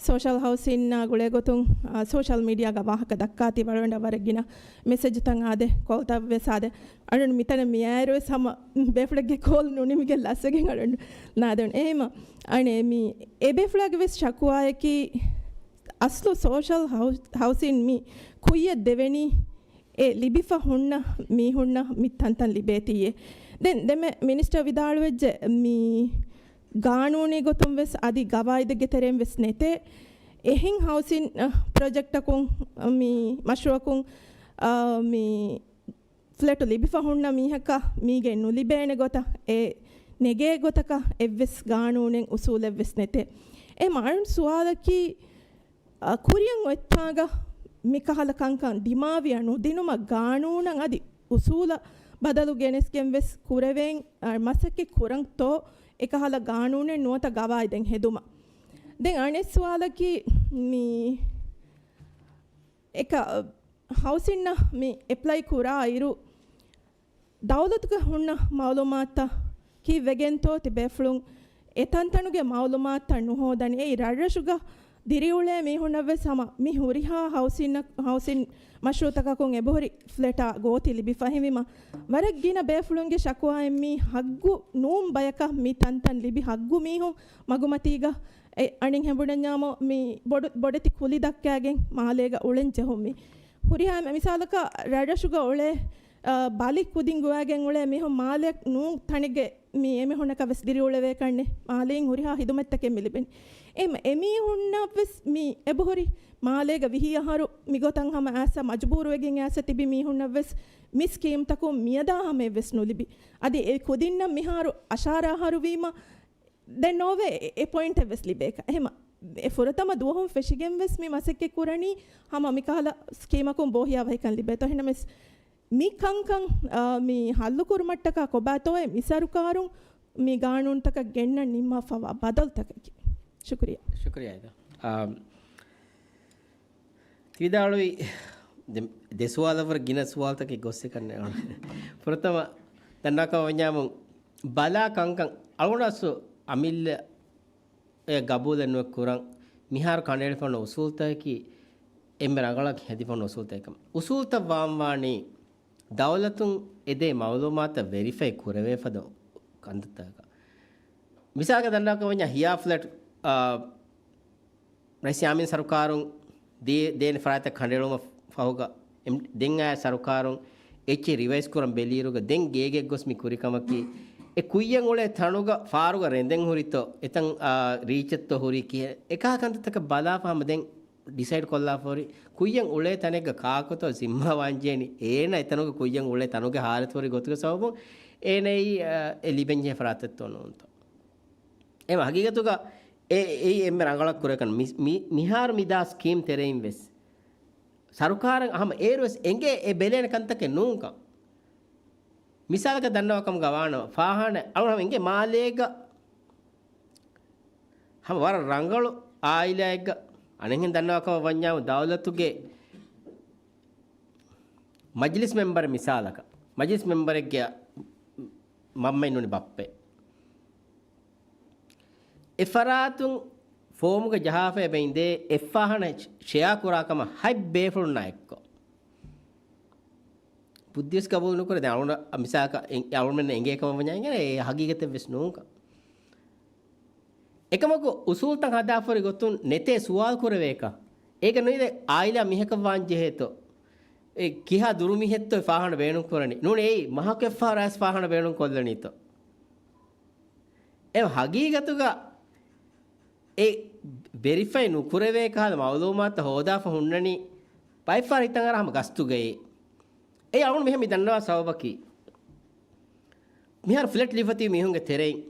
ސޯޝަލް ހައުސިންއާ ގުޅޭ ގޮތުން، އަ، ސޯޝަލް މީޑިއާގަ ވާހަކަ ދައްކާތީ ވަރަށް ވަރަށް ގިނަ މެސެޖުތައް އާދެ، ކޯލްތައް ވެސް އާދެ. އަޅުގަނޑު މިތަނަށް މިއައިރު ވެސް ހަމަ ބޭފުޅެއްގެ ކޯލް ނުނިމިގެން ލަސްވެގެން އަޅުގަނޑު ނާދެވުނު. އެހެމަ އަނެ މި އެ ބޭފުޅާގެ ވެސް ޝަކުވާއަކީ އަސްލު ސޯޝަލް ހައު-، ހައުސިން މި ކުއްޔަށް ދެވެނީ އެ ލިބިފަ ހުންނަ މީހުންނަށް މި ތަންތަން ލިބޭތީއޭ. ދެން ދެމެ މިނިސްޓަރ ވިދާޅުވެއްޖެ މި ގާނޫނީ ގޮތުން ވެސް އަދި ގަވާއިދެއްގެ ތެރެއިން ވެސް ނެތޭ. އެހެން ހައުސިން، އަ، ޕްރޮޖެކްޓަކުން، އަ، މި މަޝްރޫއަކުން، އަ، މި ފްލެޓު ލިބިފަ ހުންނަ މީހަކަށް މީގެ ނުލިބޭނެ ގޮތަށް، އެ ނެގޭ ގޮތަކަށް އެއްވެސް ގާނޫނެއް އުސޫލެއް ވެސް ނެތޭ. އެ މާން ސުވާލަކީ، އަ، ކުރިއަށް އޮތްތާގަ މިކަހަލަ ކަންކަން ދިމާވިޔަ ނުދިނުމަށް ގާނޫނަށް އަދި އުސޫލަށް ބަދަލު ގެނެސްގެން ވެސް ކުރެވޭން، އަ، މަސައްކަތް ކުރަންތޯ އެކަހަލަ ގާނޫނެއް ނުވަތަ ގަވާއިދެއް ހެދުމަށް. ދެން އަނެއް ސުވާލަކީ މި އެކަ ހައުސިންއަށް މި އެޕްލައި ކުރާ އިރު، ދައުލަތުގެ ހުންނަ މައުލޫމާތުތައް ކީއްވެގެންތޯ ތިބޭފުޅުން އެ ތަންތަނުގެ މައުލޫމާތުތައް ނުހޯދަނީ؟ އެއީ ރަށްރަށުގަ ދިރިއުޅޭ މީހުންނަށް ވެސް ހަމަ މި ހުރިހާ ހައުސިން، ހައުސިން މަޝްރޫއުތަކަކުން އެބަހުރި ފްލެޓާ ގޯތި ލިބިފަ ހިންވީމަ، ވަރަށް ގިނަ ބޭފުޅުންގެ ޝަކުވާއެއް މީ ހައްގު ނޫން ބަޔަކަށް މި ތަންތަން ލިބި ހައްގު މީހުން މަގުމަތީގަ އެ އަނެއް ހެނބުނަންޏާމު މި ބޮޑު، ބޮޑެތި ކުލި ދައްކައިގެން މާލޭގަ އުޅެން ޖެހުން މި. ހުރިހާ މި-، މިސާލަކަށް ރަށްރަށުގަ އުޅޭ، އަ، ބަލި ކުދިން ގޮވައިގެން އުޅޭ މީހުން މާލެއަށް ނޫން ތަނެއްގެ މި އެމީހުންނަކަށް ވެސް ދިރިއުޅެވޭކަށްނެ މާލެއިން ހުރިހާ ހިދުމަތްތަކެއް މި ލިބެނީ. އެ މަ-، އެމީހުންނަށް ވެސް މި އެބަހުރި މާލޭގަ ވިހި އަހަރު މިގޮތަށް ހަމަ އައިސް މަޖުބޫރުވެގެން އައިސް ތިބި މީހުންނަށް ވެސް މި ސްކީމްތަކުން މިއަދާ ހަމައެއް ވެސް ނުލިބި. އަދި އެ ކުދިންނަށް މިހާރު އަށާރަ އަހަރު ވީމަ، ދެން ނޯވޭ އެ، އެ ޕޮއިންޓެއް ވެސް ލިބޭކަށް. އެހެމަ އެ ފުރަތަމަ ދުވަހުން ފެށިގެން ވެސް މި މަސައްކަތް ކުރަނީ ހަމަ މިކަހަލަ ސްކީމަކުން ބޯހިޔާވަހިކަން ލިބޭތޯ. އެހެނަމެސް މި ކަންކަން، އާ، މި ހައްލު ކުރުމަށްޓަކާ ކޮބާތޯއޭ މި ސަރުކާރުން މި ގާނޫނުތަކަށް ގެންނަން ނިންމާފަވާ ބަދަލުތަކަކީ؟ ޝުކުރިއްޔާ. ޝުކުރިއްޔާ އިދާ. އާ، ތި ވިދާޅުވި ދެ، ދެ ސުވާލަށް ވަރަށް ގިނަ ސުވާލުތަކެއް ގޮއްސިކަން ނޭނގުނު. ފުރަތަމަ ދަންނާކަމަށް ވަންޏާމު ބަލާ ކަންކަން އަޅުގަނޑު އަސްލު އަމިއްލަ އެ ގަބޫލެއް ނުވެ ކުރަން މިހާރު ކަނޑައެޅިފަ ހުންނަ އުސޫލުތަކަކީ އެންމެ ރަނގަޅަށް ހެދިފަ ހުންނަ އުސޫލުތަކެއް. އުސޫލުތައް ވާންވާނީ ދައުލަތުން އެދޭ މައުލޫމާތުތައް ވެރިފައި ކުރެވޭ ފަދަ ކަންތައްތަކަކަށް. މިސާލަކަށް ދަންނާކަށް ވަންޏާ ހިޔާ ފްލެޓް، އާ، ރައީސް ޔާމީން ސަރުކާރުން ދޭ-، ދޭނެ ފަރާތްތައް ކަނޑައެޅުމަށް ފަހުގަ އެމް-، ދެން އައި ސަރުކާރުން އެއްޗެއް ރިވައިސް ކުރަން ބެލިއިރުގަ ދެން ގޭގެއް ގޮސް މި ކުރި ކަމަކީ، އެ ކުއްޔަށް އުޅޭ ތަނުގަ ފާރުގަ ރެނދެއް ހުރިތޯ، އެތަން، އާ، ރީޗެއްތޯ ހުރީ ކިހިނެއް، އެކަހަ ކަންތައްތަކަށް ބަލާފަ ހަމަ ދެން ޑިސައިޑް ކޮށްލާފަ ހުރި، ކުއްޔަށް އުޅޭ ތަނެއްގަ ކާކުތޯ ޒިންމާ ވާންޖެހެނީ، އޭނަ އެތަނުގަ ކުއްޔަށް އުޅޭ ތަނުގެ ހާލަތު ހުރި ގޮތުގެ ސަބަބުން އޭނައީ، އާ، އެ ލިބެންޖެހޭ ފަރާތެއްތޯ ނޫންތޯ. އެ ހަގީގަތުގަ އެ، އެއީ އެންމެ ރަނގަޅަށް ކުރެކަން މި-، މި-، މިހާރު މިދާ ސްކީމް ތެރެއިން ވެސް ސަރުކާރަށް ހަމަ އޭރު ވެސް އެނގޭ އެ ބެލޭނެ ކަންތަކެއް ނޫންކަން. މިސާލަކަށް ދަންނަވާ ކަމުގަ ވާނަމަ، ފާހާނަ އަޅު ހަމަ އެނގޭ މާލޭގަ ހަމަ ވަރަށް ރަނގަޅު އާއިލާއެއްގަ އަނެއްހެން ދަންނަވާ ކަމަށް ވަންޏާމު ދައުލަތުގެ މަޖިލިސް މެމްބަރެއް މިސާލަކަށް، މަޖިލިސް މެމްބަރެއްގެ މަންމައެއް ނޫނީ ބައްޕައެއް. އެ ފަރާތުން ފޯމުގަ ޖަހާފަ އެބައިނދޭ އެއްފާހާނަ ޝެއާ ކުރާ ކަމަށް ހަތް ބޭފުޅުންނާ އެއްކޮށް. ބުއްދިވެސް ގަބޫލު ނުކުރޭ. ދެން އަޅުގަނޑަށް މިސާލަކަށް އެ-، އަޅުގަނޑުމެންނަށް އެނގޭ ކަމަށް ވަންޏާ އެނގޭ އެ ހަގީގަތެއް ވެސް ނޫންކަން. އެކަމަކު އުސޫލްތައް ހަދާފަ ހުރި ގޮތުން ނެތޭ ސުވާލު ކުރެވޭކަށް. އޭގަ ނުއިވޭ އާއިލާ މީހަކަށް ވާން ޖެހޭތޯ؟ އެ ކިހާ ދުރު މީހެއްތޯ އެ ފާހާނަ ބޭނުން ކުރަނީ؟ ނޫނީ އެއީ މަހަކު އެއްފަހަރު އައިސް ފާހާނަ ބޭނުން ކޮށްލަނީތޯ؟ އެ ހަގީގަތުގަ އެ ވެރިފައި ނުކުރެވޭ ކަހަލަ މައުލޫމާތު ހޯދާފަ ހުންނަނީ ބައެއްފަހަރު ހިތަށް އަރާ ހަމަ ގަސްތުގައި. އެ އަޅުގަނޑު މިހެން މި ދަންނަވާ ސަބަބަކީ، މިހާރު ފްލެޓް ލިބިފަ ތިބި މީހުންގެ ތެރެއިން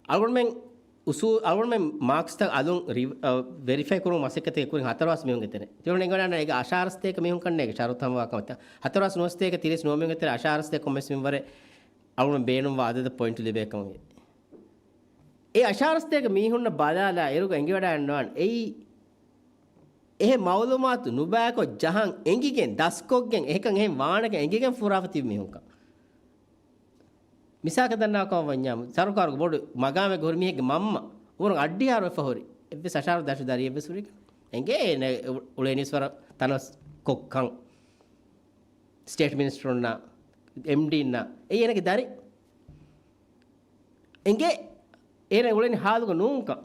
އަޅުގަނޑުމެން އުސޫ-، އަޅުގަނޑުމެން މާކްސްތައް އަލުން ރި-، އަ، ވެރިފައި ކުރުމުގެ މަސައްކަތެއް ކުރިން ހަތަރު ހާސް މީހުންގެ ތެރެއިން. ތިބުނު އެނގިވަޑައިގަންނަ އޭގެ އަށާރަ ސަތޭކަ މީހުން ކަންނޭނގެ ޝަރުތު ހަމަވާ ކަމަށް. ހަތަރު ހާސް ނުވަ ސަތޭކަ ތިރީސް ނުވަ މީހުންގެ ތެރެއިން އަށާރަ ސަތޭކަ ކޮންމެސް މިންވަރެއް އަޅުގަނޑު ބޭނުންވާ އަދަދަށް ޕޮއިންޓު ލިބޭ ކަމުގެ. އެ އަށާރަ ސަތޭކަ މީހުންނަށް ބަލާލާ އިރުގަ އެނގިވަޑައިގަންނަވާނެ އެއީ އެހެން މައުލޫމާތު ނުބައިކޮށް ޖަހަން އެނގިގެން، ދަސްކޮށްގެން، އެހެކަން އެހެން ވާނެކަން އެނގިގެން ފުރާފަ ތިބި މީހުންކަން. މިސާލަކަށް ދަންނަވާކަމަށް ވަންޏާ، ސަރުކާރުގެ ބޮޑު މަގާމެއްގަ ހުރި މީހެއްގެ މަންމަ އުމުރުން އައްޑިހާރު ވެފަ ހުރި އެއްވެސް އަށާރަ ދަށު ދަރިއެއްވެސް ހުރީ. އެނގޭ އޭނަ އުޅޭނީސް ވަރަށް ތަނަވަސް ކޮށްކަން. ސްޓޭޓް މިނިސްޓަރުންނާ، އެމްޑީންނާ، އެއީ އޭނަގެ ދަރި. އެނގޭ އޭނަ އުޅެނީ ހާލުގަ ނޫންކަން.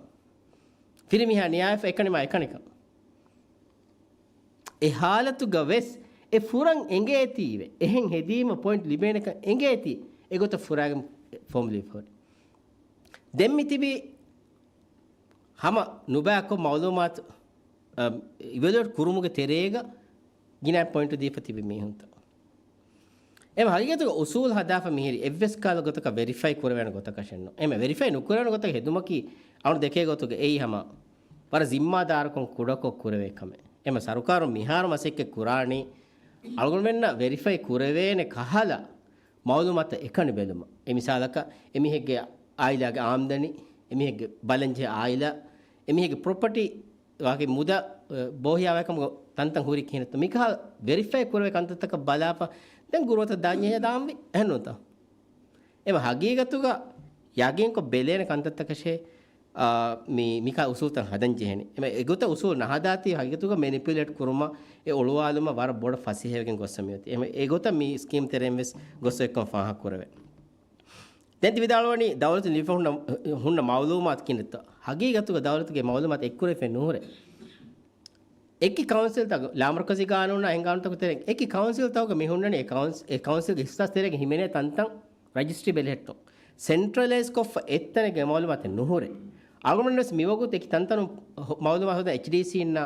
ފިރިމީހާ ނިޔާވެފަ އެކަނިމާ އެކަނިކަން. އެ ހާލަތުގަ ވެސް އެ ފުރަން އެނގޭތީވެ. އެހެން ހެދީމަ ޕޮއިންޓް ލިބޭނެކަން އެނގޭތީ. އެގޮތަށް ފުރާގެން ފޯމް ލިބިފަ ހުރި. ދެން މި ތިބީ ހަމަ ނުބައިކޮށް މައުލޫމާތު، އަ، އިވެލުއޭޓް ކުރުމުގެ ތެރޭގަ ގިނަ ޕޮއިންޓު ދީފަ ތިބި މީހުންތައް. އެމަ ހަގީގަތުގަ އުސޫލް ހަދާފަ މިހިރި އެއްވެސް ކަހަލަ ގޮތަކަށް ވެރިފައި ކުރެވޭނެ ގޮތަކަށެއްނު. އެމަ ވެރިފައި ނުކުރެވޭނެ ގޮތަކަށް ހެދުމަކީ އަޅު ދެކޭ ގޮތުގަ އެއީ ހަމަ ވަރަށް ޒިންމާދާރުކަން ކުޑަކޮށް ކުރެވޭ ކަމެއް. އެމަ ސަރުކާރުން މިހާރު މަސައްކަތް ކުރާނީ އަޅުގަނޑުމެންނަށް ވެރިފައި ކުރެވޭނެ ކަހަލަ މައުލޫމާތު އެކަނި ބެލުމަށް. އެ މިސާލަކަށް އެމީހެއްގެ އާއިލާގެ އާމްދަނީ، އެމީހެއްގެ ބަލަންޖެހޭ އާއިލާ، އެމީހެއްގެ ޕްރޮޕަޓީ ވާގި މުދާ، އަ، ބޯހިޔާވާކަމުގަ ތަންތަން ހުރި ކިހިނެއްތޯ މިކަހަލަ ވެރިފައި ކުރެވޭ ކަންތައްތަކަށް ބަލާފަ، ދެން ގުރުއަތަށް ދާންޖެހޭ ދާންވީ. އެހެންނޫންތަ؟ އެމަ ހަގީގަތުގަ ޔަގީންކޮށް ބެލޭނެ ކަންތައްތަކަށޭ، އާ، މި، މިކަ އުސޫލްތައް ހަދަން ޖެހެނީ. އެމަ އެގޮތަށް އުސޫލް ނަހަދާތީ ހަގީގަތުގަ މެނިޕިއުލޭޓް ކުރުމަށް އެ އޮޅުވާލުމަށް ވަރަށް ބޮޑަށް ފަސޭހަވެގެން ގޮއްސަ މިއޮތީ. އެމަ އެގޮތަށް މި ސްކީމް ތެރެއިން ވެސް ގޮއްސަ އެއްކަމަށް ފާހަގަ ކުރެވޭ. ދެން ތި ވިދާޅުވަނީ ދައުލަތުން ލިބިފަ ހުންނަ، ހުންނަ މައުލޫމާތު ކިނެއްތޯ؟ ހަގީގަތުގަ ދައުލަތުގެ މައުލޫމާތު އެއްކުރެވިފައެއް ނުހުރޭ. އެކި ކައުންސިލްތަކު، ލާމަރުކަޒީ ގާނޫނާ އެހެން ގާނޫނުތަކުގެ ތެރެއިން އެކި ކައުންސިލްތަކުގަ މި ހުންނަނީ އެ ކައުންސް-، އެ ކައުންސިލްގެ އިހްސާސް ތެރޭގަ ހިމެނޭ ތަންތަން ރަޖިސްޓްރީ ބެލެހެއްޓުން. ސެންޓްރަލައިޒް ކޮށްފަ އެއްތަނެއްގެ މައުލޫމާތެއް ނުހުރޭ. އަޅުގަނޑުވެސް މިވަގުތު އެކި ތަންތަނުން ހު-، މައުލޫމާތު ހޯދާ އެޗްޑީސީންނާ،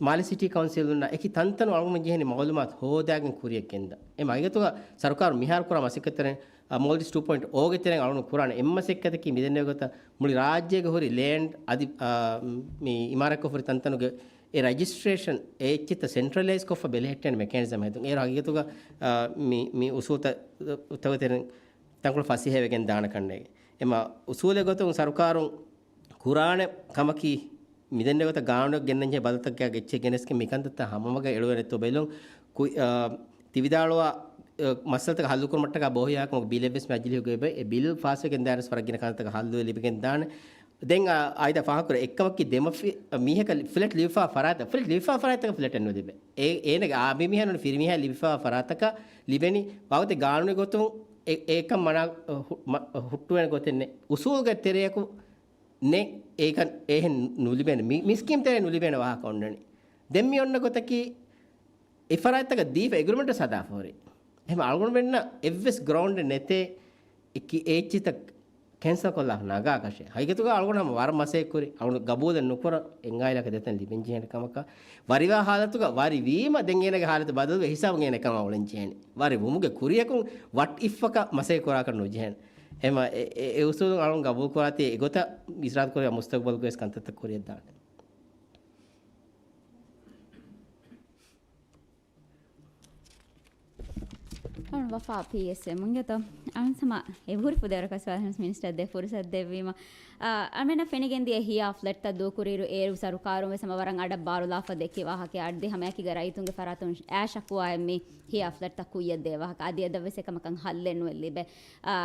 މާލެ ސިޓީ ކައުންސިލުންނާ އެކި ތަންތަނުން އަޅުގަނޑު ޖެހެނީ މައުލޫމާތު ހޯދާގެން ކުރިއަށް ގެންދާ. އެ ހަގީގަތުގަ ސަރުކާރު މިހާރު ކުރާ މަސައްކަތްތެރެއިން، އަ، މޯލްޑިވްސް ޓޫ ޕޮއިންޓް އޯގެ ތެރެއިން އަޅުގަނޑު ކުރާނެ އެއްމަސައްކަތަކީ މިދެންނެވި ގޮތަށް މުޅި ރާއްޖޭގަ ހުރި ލޭންޑް އަދި، އާ، މި އިމާރާތްކޮށް ހުރި ތަންތަނުގެ އެ ރަޖިސްޓްރޭޝަން އެ އެއްޗެއްތައް ސެންޓްރަލައިޒް ކޮށްފަ ބެލެހެއްޓޭނެ މެކޭނިޒަމް ހެދުން. އޭރު ހަގީގަތުގަ، އާ، މި، މި އުސޫލްތައް، ތަކުގެ ތެރެއިން ތަންކޮޅެއް ފަސޭހަވެގެން ދާނެ ކަންނޭނގެ. އެމަ އުސޫލެއް ގޮތުން ސަރުކާރުން ކުރާނެ ކަމަކީ، މިދެންނެވި ގޮތަށް ގާނޫނެއް ގެންނަންޖެހޭ ބަދަލުތަކެއް އެއްޗެއް ގެނެސްގެން މިކަންތައްތައް ހަމަވަގަށް އެޅުވޭނެތޯ ބެލުން. ކު-، އާ، ތި ވިދާޅުވާ، އާ، މައްސަލަތަކަށް ހައްލުކުރުމަށްޓަކާ ބޯހިޔާކަމުގެ ބިލެއްވެސް މި އަޖިލީހުގައި އެ ބިލް ފާސްވެގެން ދާނެސް ވަރަށް ގިނަ ކަންތަކަށް ހައްލުވެ ލިބިގެން ދާނެ. ދެން އާ، އާއިދާ ފާހަގަކުރޭ އެއްކަމަކީ ދެމަފި-، މީހަކަށް ފްލެޓް ލިބިފާ ފަރާތަށް، ފްލެޓް ލިބިފާ ފަރާތަކަށް ފްލެޓެއް ނުލިބޭ. އޭ، އޭނަގެ އާ، މި މީހާ ނޫނީ ފިރިމީހާ ލިބިފާ ފަރާތަކަށް ލިބެނީ ވަގުތެއް ގާނޫނީ ގޮތުން އެ-، އެކަން މަނާ ހު-، މަ-، ހުއްޓުވޭނެ ގޮތެއް ނެތް. އުސޫލުގެ ތެރެއަކު ނެތް، އޭކަން އެހެން ނުލިބޭނެ. މި، މި ސްކީމް ތެރޭ ނުލިބޭނެ ވާހަކަ އޮންނަނީ. ދެން މި އޮންނަ ގޮތަކީ، އެ ފަރާތްތަކަށް ދީފަ އެގްރިމެންޓް ހަދާފަ ހުރި. އެހެން އަޅުގަނޑުމެންނަށް އެއްވެސް ގްރައުންޑެއް ނެތޭ، އެކި އެއްޗިތައް ކެންސަލް ކޮށްލާފަ ނަގާކަށެއް. ހަގީގަތުގަ އަޅުގަނޑު ހަމަ ވަރަށް މަސައްކަތް ކުރި. އަޅުގަނޑު ގަބޫލެއް ނުކުރަން އެއް އާއިލާއަކަށް ދެތަން ލިބެން ޖެހޭނެ ކަމަކަށް. ވަރިވާ ހާލަތުގަ ވަރި ވީމަ ދެން އޭނަގެ ހާލަތު ބަދަލުވެ ހިސާބުން އޭނަ ކަމާ އުޅެން ޖެހޭނެ. ވަރި ވުމުގެ ކުރިޔަކުން ވަޓް އިފްއަކަށް މަސައްކަތް ކުރާކަށް ނުޖެހޭނެ. އެމަ އެ، އެ، އެ އުސޫލުން އަޅުން ގަބޫލު ކުރާތީ އެގޮތަށް އިސްރާތު ކުރިޔަށް މުސްތަގުބަލުގަވެސް ކަންތައްތައް ކުރިޔަށް ދާނެ. އަޅުން ވަފާ ޕީއެސްއެމުންގެތޯ؟ އަޅުން ސަމާ އެ ހުރި ފުދޭވަރަކަށް ސުވާލު މިނިސްޓަރ ދެ ފުރުސަތު ދެއްވީމަ، އަ، އަޅުމެންނަށް ފެނިގެންދިޔަ ހިޔާ ފްލެޓްތައް ދޫކުރިއިރު އޭރު ސަރުކާރުން ވެސް ހަމަ ވަރަށް އަޑަށް ބާރުލާފަ ދެއްކި ވާހަކަ އަދި ހަމައެކީގަ ރައްޔިތުންގެ ފަރާތުން އައި ޝަކުވާއެއް މި ހިޔާ ފްލެޓްތައް ކުއްޔަށްދޭ ވާހަކަ އަދި އެއްވެސް އެކަމަކަށް ހައްލެއް ނުވެ ލިބޭ. އާ،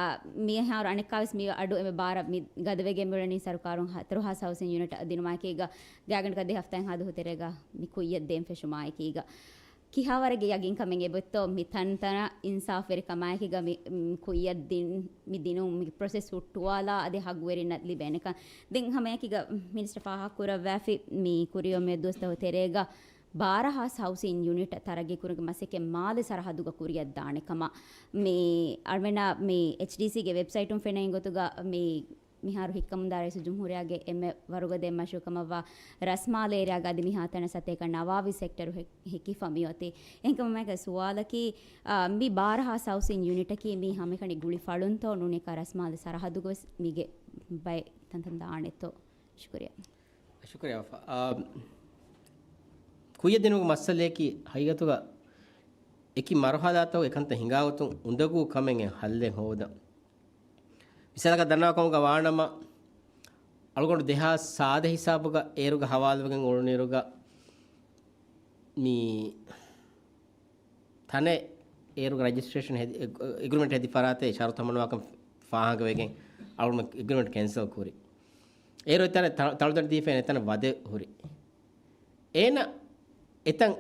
މިހާރު އަނެއްކާވެސް މި އަޑު އެންމެ ބާރަށް މި ގަދަވެގެން މިއުޅެނީ ސަރުކާރުން ހަ-، ހަތަރު ހާސް ހައުސިން ޔުނިޓް ދިނުމާއެކީގަ ގާތްގަނޑަކަށް ދެ ހަފްތާއިން ހާދަ ހުތެރޭގަ މި ކުއްޔަށް ދޭން ފެށުމާއެކީގަ ކިހާވަރެއްގެ ޔަގީންކަމެއް އެބައޮތްތޯ މި ތަންތަނަށް އިންސާފުވެރިކަމާއެކީގަ މި، މް، ކުއްޔަށް ދިން، މި ދިނުން މި ޕްރޮސެސް ހުއްޓުވާލާ އަދި ހައްގުވެރިންނަށް ލިބޭނެކަން. ދެން ހަމައެކީގަ މިނިސްޓަރ ފާހަގަކުރައްވާފި މި ކުރިއޮތް މި ދުވަސް ދަހު ތެރޭގަ ބާރަ ހާސް ހައުސިން ޔުނިޓް ތަރައްގީކުރުމުގެ މަސައްކަތް މާލެ ސަރަހައްދުގަ ކުރިއަށްދާނެ ކަމަށް މި އަޅުމެންނަށް މި އެޗްޑީސީގެ ވެބްސައިޓުން ފެނޭ ގޮތުގަ މި މިހާރު ހިއްކަމުންދާ ރައީސުލްޖުމްހޫރިއްޔާގެ އެންމެ ވަރުގަދަ މަޝްރޫޢު ކަމަށްވާ ރަސްމާލެ އޭރިއާގަ އަދި މި ހަތަރު ސަތޭކަ ނަވާވީ ސެކްޓަރު ހެ-، ހެކިފަ މިއޮތީ. އެހެންކަމުން މާގެ ސުވާލަކީ، އާ، މި ބާރަ ހާސް ހައުސިން ޔުނިޓަކީ މީ ހަމައެކަނި ގުޅި ފަޅުންތޯ ނޫނީކާ ރަސްމާލެ ސަރަހައްދުގަވެސް މީގެ ބައެއް ތަންތަން ދާނެތޯ؟ ޝުކުރިއްޔާ. ޝުކުރިއްޔާ ވަފާ. އާ، ކުއްޔަށްދިނުމުގެ މައްސަލަޔަކީ ހަގީގަތުގަ އެކި މަރުހަލާތަކުގަ އެކަންތައް ހިނގާގޮތުން އުނދަގޫ ކަމެއް އެ ހައްލެއް ހޯދަން. މިސާލަކަށް ދަންނަވާ ކަމުގަ ވާނަމަ، އަޅުގަނޑު ދެހާސް ސާދަ ހިސާބުގަ އޭރުގަ ހަވާލުވެގެން އުޅުނުއިރުގަ، މި ތަނެއް އޭރުގެ ރަޖިސްޓްރޭޝަން އެގްރިމެންޓް ހެދި ފަރާތެއް ޝަރުތު ހަމަނުވާކަން ފާހަގަވެގެން އަޅުގަނޑު އެގްރިމެންޓް ކެންސަލް ކުރި. އޭރު އެތަނަށް ތަ-، ތަޅުދަނޑި ދީފައި އެތަނަށް ވަދެ ހުރި. އޭނަ އެތަން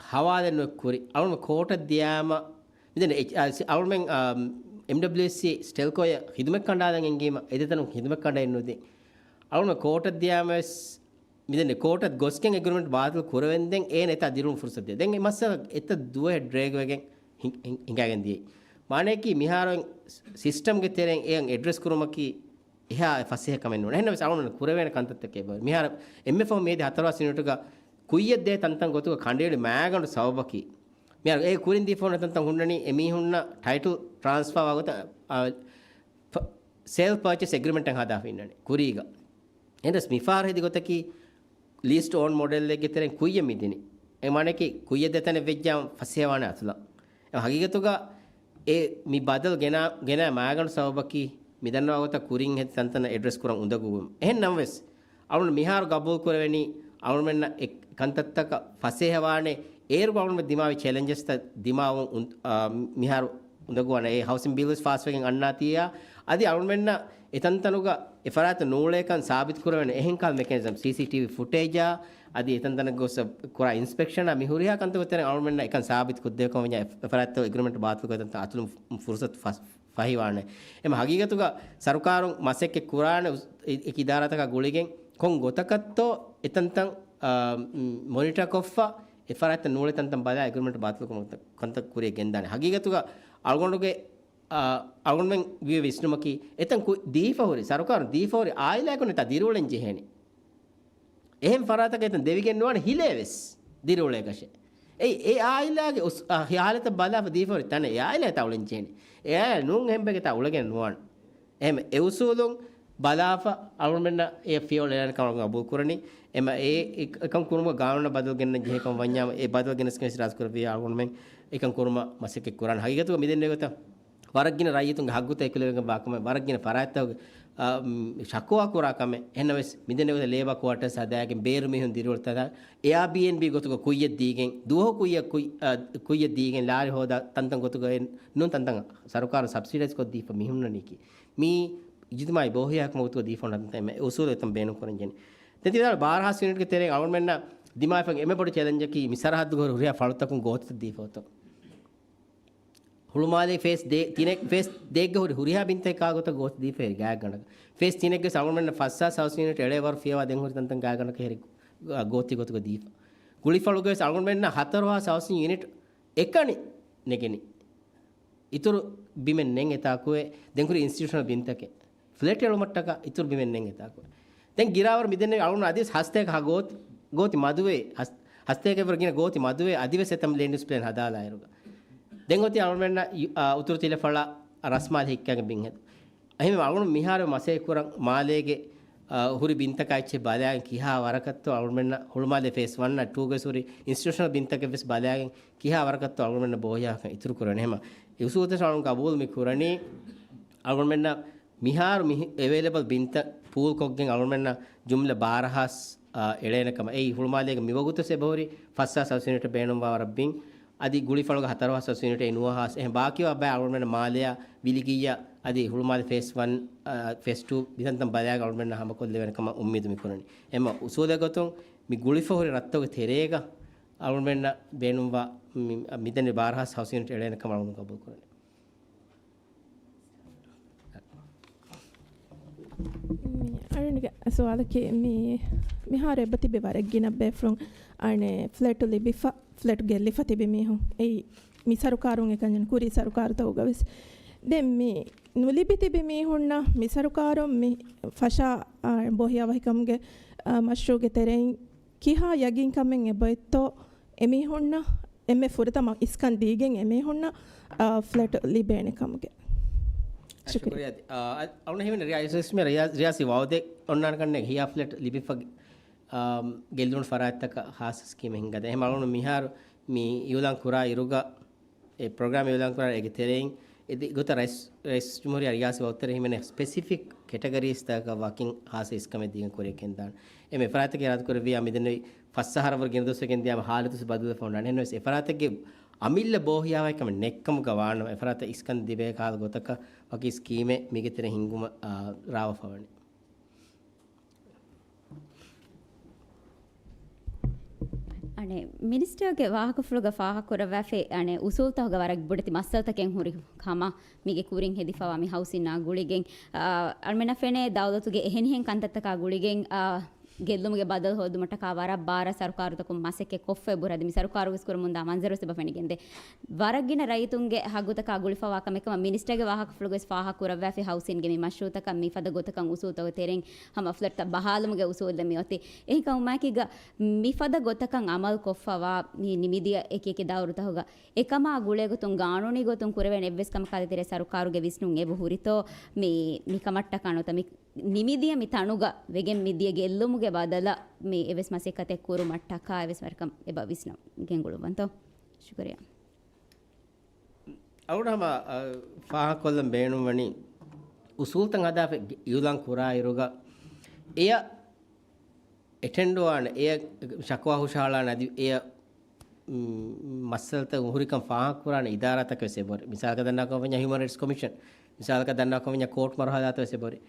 ހަވާލެއް ނުވެ ކުރި. އަޅުގަނޑު ކޯޓަށް ދިޔާމަ، މިދެން އެޗް-، އާ، ސި-، އަޅުމެން، އާ، އެމްޑަބްލިއުއެސްސީ ސްޓެލްކޯއަށް ހިދުމަތް ކަނޑާލަން އެންގީމަ، އެދެތަނުން ހިދުމަތް ކަނޑައެއް ނުދޭ. އަޅުގަނޑު ކޯޓަށް ދިޔާމަ ވެސް، މިދެން ކޯޓަށް ގޮސްގެން އެގްރިމެންޓް ބާތިލް ކުރެވެންދެން އޭނަ އެތާ ދިރުން ފުރުސަތު ދިޔަ. ދެން އެ މައްސަލަ އެތައް ދުވަހެއް ޑްރޭގް ވެގެން ހިނގ-، ހިނގ-، ހިނގާގެން ދިޔައީ. މާނައަކީ މިހާރު ސިސްޓަމްގެ ތެރެއިން އެއަށް އެޑްރެސް ކުރުމަކީ އެހާ ފަސޭހަ ކަމެއް ނޫން. އެހެންނަމަވެސް އަޅުގަނޑު ކުރެވޭނެ ކަންތައްތަކެއް ބައެއް. މިހާރު އެމްއެފް މޭދި ހަތަރު ހާސް ޔުނިޓުގަ ކުއްޔަށް ދޭ ތަންތަން ގޮތުގަ ކަނޑައެޅި މާގަނޑު ސަބަބަކީ، މިހާރު އެ ކުރިން ދީފަ ހުންނަ ތަންތަން ހުންނަނީ އެމީހުންނަށް ޓައިޓަލް ޓްރާންސްފާ ވާ ގޮތަށް، އާ، ސޭލް ޕަރޗޭސް އެގްރިމެންޓެއް ހަދާފަ އިންނަނީ ކުރީގަ. އެހެންނަމަވެސް މިފަހަރު ހެދި ގޮތަކީ ލީސްޑް އޯން މޮޑެލެއްގެ ތެރެއިން ކުއްޔަށް މިދިނީ. އެ މާނައަކީ ކުއްޔަށް ދޭ ތަނެއް ވެއްޖާމަ ފަސޭހަވާނެ އަތުލަން. އެ ހަގީގަތުގަ އެ މި ބަދަލު ގެނާ، ގެނާ މާގަނޑު ސަބަބަކީ މި ދަންނަވާ ގޮތަށް ކުރިން ހެދި ތަންތަނަށް އެޑްރެސް ކުރަން އުނދަގޫވުން. އެހެން ނަމަވެސް، އަޅުގަނޑު މިހާރު ގަބޫލު ކުރެވެނީ، އަޅުގަނޑުމެންނަށް އެ ކަންތައްތަކަށް ފަސޭހަވާނެ، އޭރުގަ އަޅުގަނޑު ދިމާވި ޗެލެންޖެސްތައް ދިމާވުން އުން-، އާ، މިހާރު އުނދަގޫވާނެ. އެ ހައުސިން ބިލް ވެސް ފާސްވެގެން އަންނާތީއާ، އަދި އަޅުގަނޑުމެންނަށް އެތަންތަނުގަ އެ ފަރާތަށް ނޫޅޭކަން ސާބިތު ކުރެވޭނެ އެހެން ކަހަލަ މެކެނިޒަމް، ސީސީޓީވީ ފުޓޭޖާ، އަދި އެތަންތަނަށް ގޮސް ކުރާ އިންސްޕެކްޝަނާ މި ހުރިހާ ކަންތަކުގެ ތެރެއިން އަޅުގަނޑުމެންނަށް އެކަން ސާބިތު ކޮށްދެވޭ ކަމަށް ވަންޏާ އެ ފަރާތްތަކުގެ އެގްރިމެންޓް ބާތިލް ކޮށް އެތަންތަން އަތުލުން ފު-، ފުރުސަތު ފަ-، ފަހިވާނެ. އެމަ ހަގީގަތުގަ ސަރުކާރުން މަސައްކަތް ކުރާނެ އުސް-، އެ-، އެކި އިދާރާތަކާ ގުޅިގެން ކޮން ގޮތަކަށްތޯ އެތަންތަން، އާ، މް، މޮނިޓަ ކޮށްފަ އެ ފަރާތްތައް ނޫޅޭ ތަންތަން ބަލާ އެގްރިމެންޓް ބާތިލް ކުރުމުގެ ކަންތައް ކުރިޔަށް ގެންދާނެ. ހަގީގަތުގަ އަޅުގަނޑުގެ، އާ، އަޅުގަނޑުމެން ވިޔަ ވިސްނުމަކީ އެތަން ކު-، ދީފަ ހުރި، ސަރުކާރުން ދީފަ ހުރި އާއިލާއަކުން އެތާ ދިރިއުޅެން ޖެހޭނެ. އެހެން ފަރާތަކަށް އެތަން ދެވިގެން ނުވާނެ ހިލޭ ވެސް ދިރިއުޅޭކަށެއް. އެއީ އެ އާއިލާގެ އުސް-، އާ، ހި-، ހާލަތަށް ބަލާފަ ދީފަ ހުރި ތަނެއް އެ އާއިލާ އެތާ އުޅެން ޖެހޭނެ. އެ އާއިލާ ނޫން އެހެން ބަޔަކަށް އެތާ އުޅެގެން ނުވާނެ. އެހެން އެ އުސޫލުން ބަލާފަ އަޅުގަނޑުމެންނަށް އެ ފިޔަވަޅު އިއުލާން ކަމަށް ގަބޫލު ކުރަނީ. އެމަ އެ އެ-، އެކަން ކުރުމަށް ގާނޫނަށް ބަދަލު ގެންނަން ޖެހޭ ކަމަށް ވަންޏާ އެ ބަދަލު ގެނެސްގެން އިރާދަ ކުރެއްވިޔާ އަޅުގަނޑުމެން އެކަން ކުރުމަށް މަސައްކަތް ކުރާނެ. ހަގީގަތުގަ މިދެންނެވި ގޮތަށް ވަރަށް ގިނަ ރައްޔިތުންގެ ހައްގުތައް އެކުލެވިގެންވާ ކަމެއް، ވަރަށް ގިނަ ފަރާތްތަކުގެ، އާ، މް، ޝަކުވާ ކުރާ ކަމެއް. އެހެންނަމަވެސް، މިދެންނެވި ގޮތަށް ލޭބާ ކުއާޓަރސް ހަދާގެން ބޭރު މީހުން ދިރިއުޅުންތަކާ އެއާބީއެންބީ ގޮތުގަ ކުއްޔަށް ދީގެން، ދުވަހު ކުއްޔަށް ކުއް-، އާ، ކުއްޔަށް ދީގެން ލާރި ހޯދާ ތަންތަން ގޮތުގަ އެ ނޫން ތަންތަން ސަރުކާރުން ސަބްސިޑައިޒް ކޮށްދީފަ މި ހުންނަނީކީ. މީ އިޖުތިމާއީ ބޯހިޔާކަމުގެ ގޮތުގަ ދީފަ ހުންނަ ތަންތަން އެމަ އެ އުސޫލު އެތަން ބޭނުން ކުރަން ޖެހެނީ. ދެން ތި ވިދާޅު ބާރަ ހާސް ޔުނިޓްގެ ތެރެއިން އަޅުގަނޑުމެންނަށް ދިމާވެފަ އެންމެ ބޮޑު ޗެލެންޖަކީ މި ސަރަހައްދުގަ ހުރި ހުރިހާ ފަޅުތަކުން ގޯތިތައް ދީފަ ގޮތުން. ހުޅުމާލޭ ފޭސް ދޭ، ތިނެއް، ފޭސް ދޭއްގަ ހުރި ހުރިހާ ބިންތަކެއް ކާ ގޮތަށް ގޯތި ދީފަ ހެރި ގާތްގަނޑަކަށް. ފޭސް ތިނެއްގެ ވެސް އަޅުގަނޑުމެންނަށް ފަސް ހާސް ހައުސް ޔުނިޓް އެޅޭ ވަރު ފިޔަވާ ދެން ހުރި ތަންތަން ގާތްގަނޑަކަށް ހެރި، އާ، ގޯތި ގޮތުގަ ދީފަ. ގުޅިފަޅުގެ ވެސް އަޅުގަނޑުމެންނަށް ހަތަރު ހާސް ހައުސިން ޔުނިޓް އެކަނި ނެގެނީ. އިތުރު ބިމެއް ނެތް އެތާކުވެ، ދެން ހުރި އިންސްޓިޓިއުޝަނަލް ބިންތަކެއް. ފްލެޓް އެޅުމަށްޓަކާ އިތުރު ބިމެއް ނެތް އެތާކުވެ. ދެން ގިރާވަރު މިދެންނެވި އަޅުގަނޑު އަދިވެސް ހަސަތޭކަ ހަ ގޯތި، ގޯތި މަދުވޭ، ހަސް-، ހަސަތޭކައަށްވުރެ ގިނަ ގޯތި މަދުވޭ އަދިވެސް އެތަން ލޭންޑް ޔޫސް ޕްލޭން ހަދާލާއިރުގަ. ދެން އޮތީ އަޅުގަނޑުމެންނަށް ޔު-، އާ، އުތުރު ތިލަފަޅަށް ރަސްމާލެ ހިއްކާގެން ބިން ހެދުން. އެހެންވެ އަޅުގަނޑު މިހާރު މަސައްކަތް ކުރަން މާލޭގެ، އާ، ހުރި ބިންތަކާ އެއްޗެއް ބަލާގެން ކިހާ ވަރަކަށްތޯ އަޅުގަނޑުމެންނަށް ހުޅުމާލޭ ފޭސް ވަން އަށް ޓޫ ގެ ވެސް ހުރި އިންސްޓިޓިއުޝަނަލް ބިންތަކެއް ވެސް ބަލާގެން ކިހާ ވަރަކަށްތޯ އަޅުގަނޑުމެންނަށް ބޯހިޔާކަން އިތުރު ކުރަނީ. އެހެން އެ އުސޫލުތައް އަޅުގަނޑު ގަބޫލު މި ކުރަނީ އަޅުގަނޑުމެންނަށް މިހާރު މި އެވޭލެބަލް ބިންތައް ޕޫލް ކޮށްގެން އަޅުގަނޑުމެންނަށް ޖުމްލަ ބާރަ ހާސް، އާ، އެޅޭނެ ކަމަށް. އެއީ ހުޅުމާލޭގެ މިވަގުތު އެބަހުރި ފަސް ހާސް ހައުސް ޔުނިޓް ބޭނުންވާ ވަރަށް ބިން. އަދި ގުޅިފަޅުގެ ހަތަރު ހާސް ހައުސް ޔުނިޓް އެއީ ނުވަ ހާސް. އެހެން ބާކީވާ ބައެއް އަޅުގަނޑުމެން މާލެއަށް ވިލިގިއްޔަށް އަދި ހުޅުމާލެ ފޭސް ވަން، އާ، ފޭސް ޓޫ މިތަންތަން ބަލާގެން އަޅުގަނޑުމެންނަށް ހަމަކޮށްލެވޭނެ ކަމަށް އުއްމީދު މި ކުރަނީ. އެމަ އުސޫލެއް ގޮތުން މި ގުޅިފަ ހުރި ރަށްތަކުގެ ތެރޭގަ އަޅުގަނޑުމެންނަށް ބޭނުންވާ މި-، މިދެންނެވި ބާރަ ހާސް ހައުސް ޔުނިޓް އެޅޭނެ ކަމަށް އަޅުގަނޑު ގަބޫލު ކުރަނީ. މި އަޅުގަނޑުގެ ސުވާލަކީ މި-، މިހާރު އެބަތިބި ވަރަށް ގިނަ ބޭފުޅުން އަނެއް ފްލެޓު ލިބިފަ، ފްލެޓު ގެއްލިފަ ތިބި މީހުން. އެއީ މި ސަރުކާރުން އެކަން ކުރި ސަރުކާރުތަކުގަ ވެސް. ދެން މި ނުލިބި ތިބި މީހުންނަށް މި ސަރުކާރުން މި ފަށާ، އާ، ބޯހިޔާވަހިކަމުގެ، އާ، މަޝްރޫޢުގެ ތެރެއިން ކިހާ ޔަގީންކަމެއް އެބައޮތްތޯ އެމީހުންނަށް އެންމެ ފުރަތަމަ އިސްކަން ދީގެން އެމީހުންނަށް، އާ، ފްލެޓް ލިބޭނެ ކަމުގެ. ޝުކުރިއްޔާ. ޝުކުރިއްޔާ. އަ، އަ، އަޅުގަނޑު ހީވަނީ ރިޔާ-، ރިޔާސީ ވައުދެއް އޮންނާނެ ކަންނޭނގެ ހިޔާ ފްލެޓް ލިބިފަ، އާ، ގެއްލުނު ފަރާތްތަކަށް ހާސް ސްކީމެއް ހިންގަދޭ. އެހެން އަޅުގަނޑު މިހާރު މި އިއުލާން ކުރާ އިރުގަ އެ ޕްރޮގްރާމް އިއުލާން ކުރާ އޭގެ ތެރެއިން އެދި ގޮތަށް ރައީސް، ރައީސް ޖުމްހޫރިއްޔާ ރިޔާސީ ވަގުތުތެރޭ ހިމެނޭ ސްޕެސިފިކް ކެޓަގަރީސްތަކަކަށް ވަކިން ހާއްސަ އިސްކަމެއް ދީގެން ކުރިއަށް ގެންދާނެ. އެމެ އެފަރާތަކީ އިރާދަކުރެއްވިއްޔާ މިދެންނެވި ފަސް އަހަރަށް ވުރެ ގިނަ ދުވަސް ގެންދިޔާމަ ހާލަތު ބަދަލުވެފަ އޮންނާނެ. އެހެންވެސް އެފަރާތެއްގެ އަމިއްލަ ބޯހިޔާވަހިކަމެއް ނެތްކަމުގަ ވާނަމަ، އެފަރާތަށް އިސްކަން ދިބޭ ކަހަލަ ގޮތަކަށް ވަކި ސްކީމެއް މީގެ ތެރެއިން ހިންގުމަށް، އާ، ރާވާފަވަނީ. އަނެއް މިނިސްޓަރގެ ވާހަކަފުޅުގަ ފާހަގަކުރައްވާފައި، އަނެއް އުސޫލްތަކުގަ ވަރަށް ބޮޑެތި މައްސަލަތަކެއް ހުރި ކަމަށް މީގެ ކުރިން ހެދިފަވާ މި ހައުސިންއާ ގުޅިގެން، އަ، އަޅުމެންނަށް ފެނޭ ދައުލަތުގެ އެހެނިހެން ކަންތައްތަކާ ގުޅިގެން، އަ، ގެއްލުމުގެ ބަދަލު ހޯދުމަށްޓަކާ ވަރަށް ބާރަށް ސަރުކާރުތަކުން މަސައްކަތް ކޮށްފައި ބުރަދި މި ސަރުކާރު ވެސް ކުރަމުންދާ މަންޒަރު ވެސް އެބަ ފެނިގެންދޭ. ވަރަށް ގިނަ ރައްޔިތުންގެ ހައްގުތަކާ ގުޅިފަވާ ކަމެއް ކަމަށް މިނިސްޓަރގެ ވާހަކަފުޅުގައި ވެސް ފާހަގަ ކުރައްވާފައި ހައުސިންގެ މި މަޝްރޫއުތަކަށް މިފަދަ ގޮތަކަށް އުސޫލުތަކުގެ ތެރެއިން ހަމަ ފްލެޓްތައް ބަހާލުމުގެ އުސޫލެއް މި އޮތީ. އެހެންކަމުމާއެކީގަ މިފަދަ ގޮތަކަށް އަމަލު ކޮށްފަވާ މި ނިމިދިޔަ އެކި އެކި ދައުރުތަކުގަ އެކަމާ ގުޅޭގޮތުން ގާނޫނީ ގޮތުން ކުރެވޭނެ އެއްވެސް ކަމަކާ ދޭތެރޭ ސަރުކާރުގެ ވިސްނުން އެބަ ހުރިތޯ މި، މިކަމަށްޓަކާ ނުވަތަ މި ނިމިދިޔަ މި ތަނުގަ ވެގެން މިދިޔަ ގެއްލުމުގެ ބަދަލަށް މި އެއްވެސް މަސައްކަތެއް ކުރުމަށްޓަކާ އެއްވެސް ވަރަކަށް އެބަ ވިސްނަން ގެންގުޅުއްވަންތޯ؟ ޝުކުރިއްޔާ. އަޅުގަނޑު ހަމަ، އަ، ފާހަގަކޮށްލަން ބޭނުންވަނީ، އުސޫލްތައް ހަދާފަ އިއުލާން ކުރާ އިރުގަ އެޔަށް އެޓެންޑްވާނެ، އެޔަށް ޝަކުވާ ހުށަހަޅާނެ އަދި އެޔަށް، މް، މައްސަލަތައް ހުރިކަން ފާހަގަކުރާނެ އިދާރާތަކެއް ވެސް އެބަހުރި. މިސާލަކަށް ދަންނަވާކަމަށް ވަންޏާ ހިއުމަން ރައިޓްސް ކޮމިޝަން، މިސާލަކަށް ދަންނަވާކަމަށް ވަންޏާ ކޯޓް މަރުހަލާތައް ވެސް އެބަހުރި.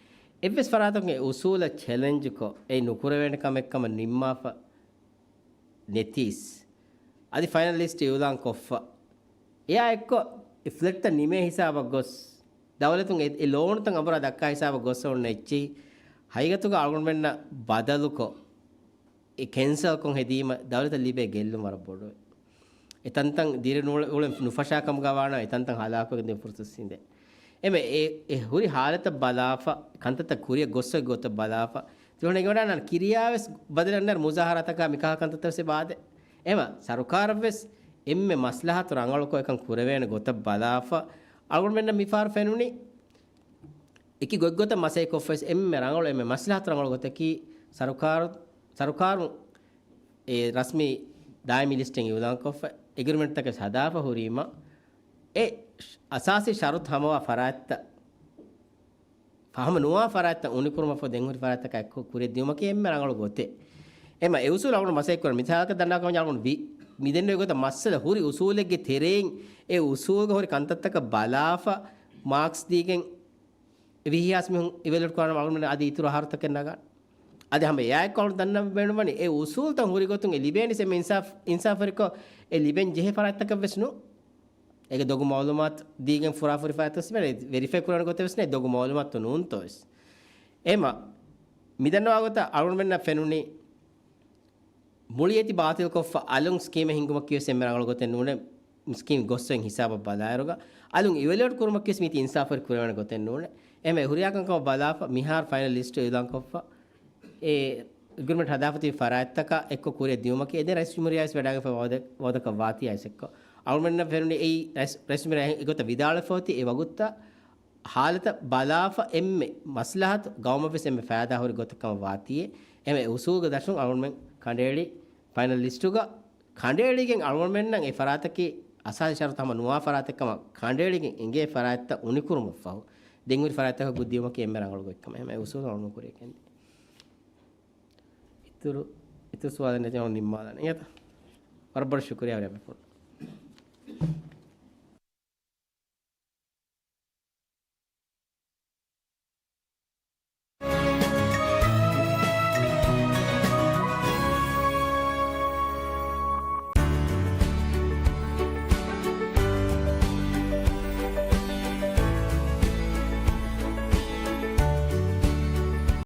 އެއްވެސް ފަރާތަކުން އެ އުސޫލަށް ޗެލެންޖްކޮށް، އެ ނުކުރެވޭނެ ކަމެއް ކަމަށް ނިންމާފަ ނެތީސް، އަދި ފައިނަލް ލިސްޓް އިއުލާން ކޮށްފަ، އެއާ އެއްކޮށް އެ ފްލެޓްތައް ނިމޭ ހިސާބަށް ގޮސް، ދައުލަތުން އެ، އެ ލޯނުތައް އަނބުރާ ދައްކާ ހިސާބަށް ގޮސް އޮންނަ އެއްޗެހި، ހަގީގަތުގަ އަޅުގަނޑުމެންނަށް ބަދަލުކޮށް، އެ ކެންސަލްކޮށް ހެދީމަ ދައުލަތަށް ލިބޭ ގެއްލުން ވަރަށް ބޮޑުވޭ. އެ ތަންތަން ދިރި ނޫޅެ-، އުޅެން ނުފަށާ ކަމުގަ ވާނަމަ، އެ ތަންތަން ހަލާކުވެގެން ދިން ފުރުސަތު ސިނދެ. އެމެ އެ، އެ ހުރި ހާލަތަށް ބަލާފަ، ކަންތައްތައް ކުރިއަށް ގޮއްސަ ގޮތަށް ބަލާފަ، ތިހުނެގެ ވަޑާ ނަން ކިރިޔާވެސް ބަދަލެއް ނަރ މުޒާހަރާތަކާ މިކަހަ ކަންތައްތައް ވެސް އެބާދެ. އެމަ ސަރުކާރަށްވެސް އެންމެ މަސްލަހަތު ރަނގަޅުކޮށް އެކަން ކުރެވޭނެ ގޮތަށް ބަލާފަ، އަޅުގަނޑުމެންނަށް މިފަހަރު ފެނުނީ، އެކި ގޮތްގޮތަށް މަސައްކަތް ކޮށްފަވެސް އެންމެ ރަނގަޅު އެންމެ މަސްލަހަތު ރަނގަޅު ގޮތަކީ ސަރުކާރު، ސަރުކާރުން އެ ރަސްމީ ދާއިމީ ލިސްޓެއް އިއުލާންކޮށްފަ، އެގްރިމެންޓްތަކެއް ހަދާފަ ހުރީމަ، އެ އަސާސީ ޝަރުތު ހަމަވާ ފަރާތްތައް، ހަމަ ނުވާ ފަރާތްތައް އުނިކުރުމަށްފަހު ދެން ހުރި ފަރާތްތަކާ އެއްކޮށް ކުރިއަށް ދިއުމަކީ އެންމެ ރަނގަޅު ގޮތެއް. އެމަ އެ އުސޫލު އަޅުގަނޑު މަސައްކަތް ކުރަން މިސާލަކަށް ދަންނަވާކަމަށް އަޅުގަނޑު ވި-، މިދެންނެވި ގޮތަށް މައްސަލަ ހުރި އުސޫލެއްގެ ތެރެއިން އެ އުސޫލުގަ ހުރި ކަންތައްތަކަށް ބަލާފަ މާކްސް ދީގެން ވިހި ހާސް މީހުން އިވެލުއޭޓް ކުރާނަމަ އަޅުގަނޑު އަދި އިތުރު އަހަރުތަކެއް ނަގާނެ. އަދި ހަމަ އެއާއެއްކޮށް އަޅުގަނޑު ދަންނަވަން ބޭނުންވަނީ އެ އުސޫލުތައް ހުރި ގޮތުން އެ ލިބޭނީސް އެންސާފް، އިންސާފުވެރިކޮށް އެ ލިބެން ޖެހޭ ފަރާތްތަކެއް ވެސް ނޫން. އޭގެ ދޮގު މައުލޫމާތު ދީގެން ފުރާފުރި ފަރާތްތައް ވެސް ވެރިފައި ކުރާނެ ގޮތެއް ވެސް ނެތް، ދޮގު މައުލޫމާތު ނޫންތޯ ވެސް. އެމަ މިދަންނަވާ ގޮތަށް އަޅުގަނޑުމެންނަށް ފެނުނީ މުޅިއެތި ބާތިލްކޮށްފަ އަލުން ސްކީމެއް ހިންގުމަކީ ވެސް އެންމެ ރަނގަޅު ގޮތެއް ނޫނޭ. ސްކީމް ގޮއްސައިން ހިސާބަށް ބަލާއިރުގަ އަލުން އިވެލުއޭޓް ކުރުމަކީ ވެސް މީތި އިންސާފުވެރި ކުރެވޭނެ ގޮތެއް ނޫނޭ. އެމެ ހުރިހާ ކަންކަމަށް ބަލާފަ މިހާރު ފައިނަލް ލިސްޓް އިއުލާންކޮށްފަ އެ އެގްރިމެންޓް ހަދާފަ ތިބި ފަރާތްތަކާ އެއްކޮށް ކުރިއަށް ދިއުމަކީ އެދެން ރައީސް ޖުމްހޫރިއްޔާ ވެސް ވެޑާގެންފަ ވައުދަ-، ވައުދަކަށް ވާތީ އައިސް އެއްކޮށް. އަޅުގަނޑުމެންނަށް ފެނުނީ އެއީ ރައީސް، ރައީސް ޖުމްހޫރިއްޔާ އެގޮތަށް ވިދާޅުވެފަ އޮތީ އެ ވަގުތުތައް ހާލަތަށް ބަލާފަ އެންމެ މަސްލަހަތު ގައުމަށް ވެސް އެންމެ ފައިދާ ހުރި ގޮތަށް ކަމަށް ވާތީއޭ. އެމެ އުސޫލުގެ ދަށުން އަޅުގަނޑުމެން ކަނޑައެޅި ފައިނަލް ލިސްޓުގަ ކަނޑައެޅިގެން އަޅުގަނޑުމެންނަށް އެ ފަރާތަކީ އަސާސީ ޝަރުތު ހަމަ ނުވާ ފަރާތެއް ކަމަށް ކަނޑައެޅިގެން އެނގޭ ފަރާތްތައް އުނިކުރުމަށްފަހު ދެން ހުރި ފަރާތްތަކަށް ގޮތް ދިއުމަކީ އެންމެ ރަނގަޅު ގޮތްކަމެއް. އެމެ އުސޫލު އަޅުގަނޑު ކުރިއަށް ގެންދިޔަ. އިތުރު، އިތުރު ސުވާލެއް ނެތި އަޅުގަނޑު ނިންމާލާނެ އިނގޭތަ؟ ވަރަށް ބޮޑަށް ޝުކުރިއްޔާ ހުރިހާ ބޭފުޅުން.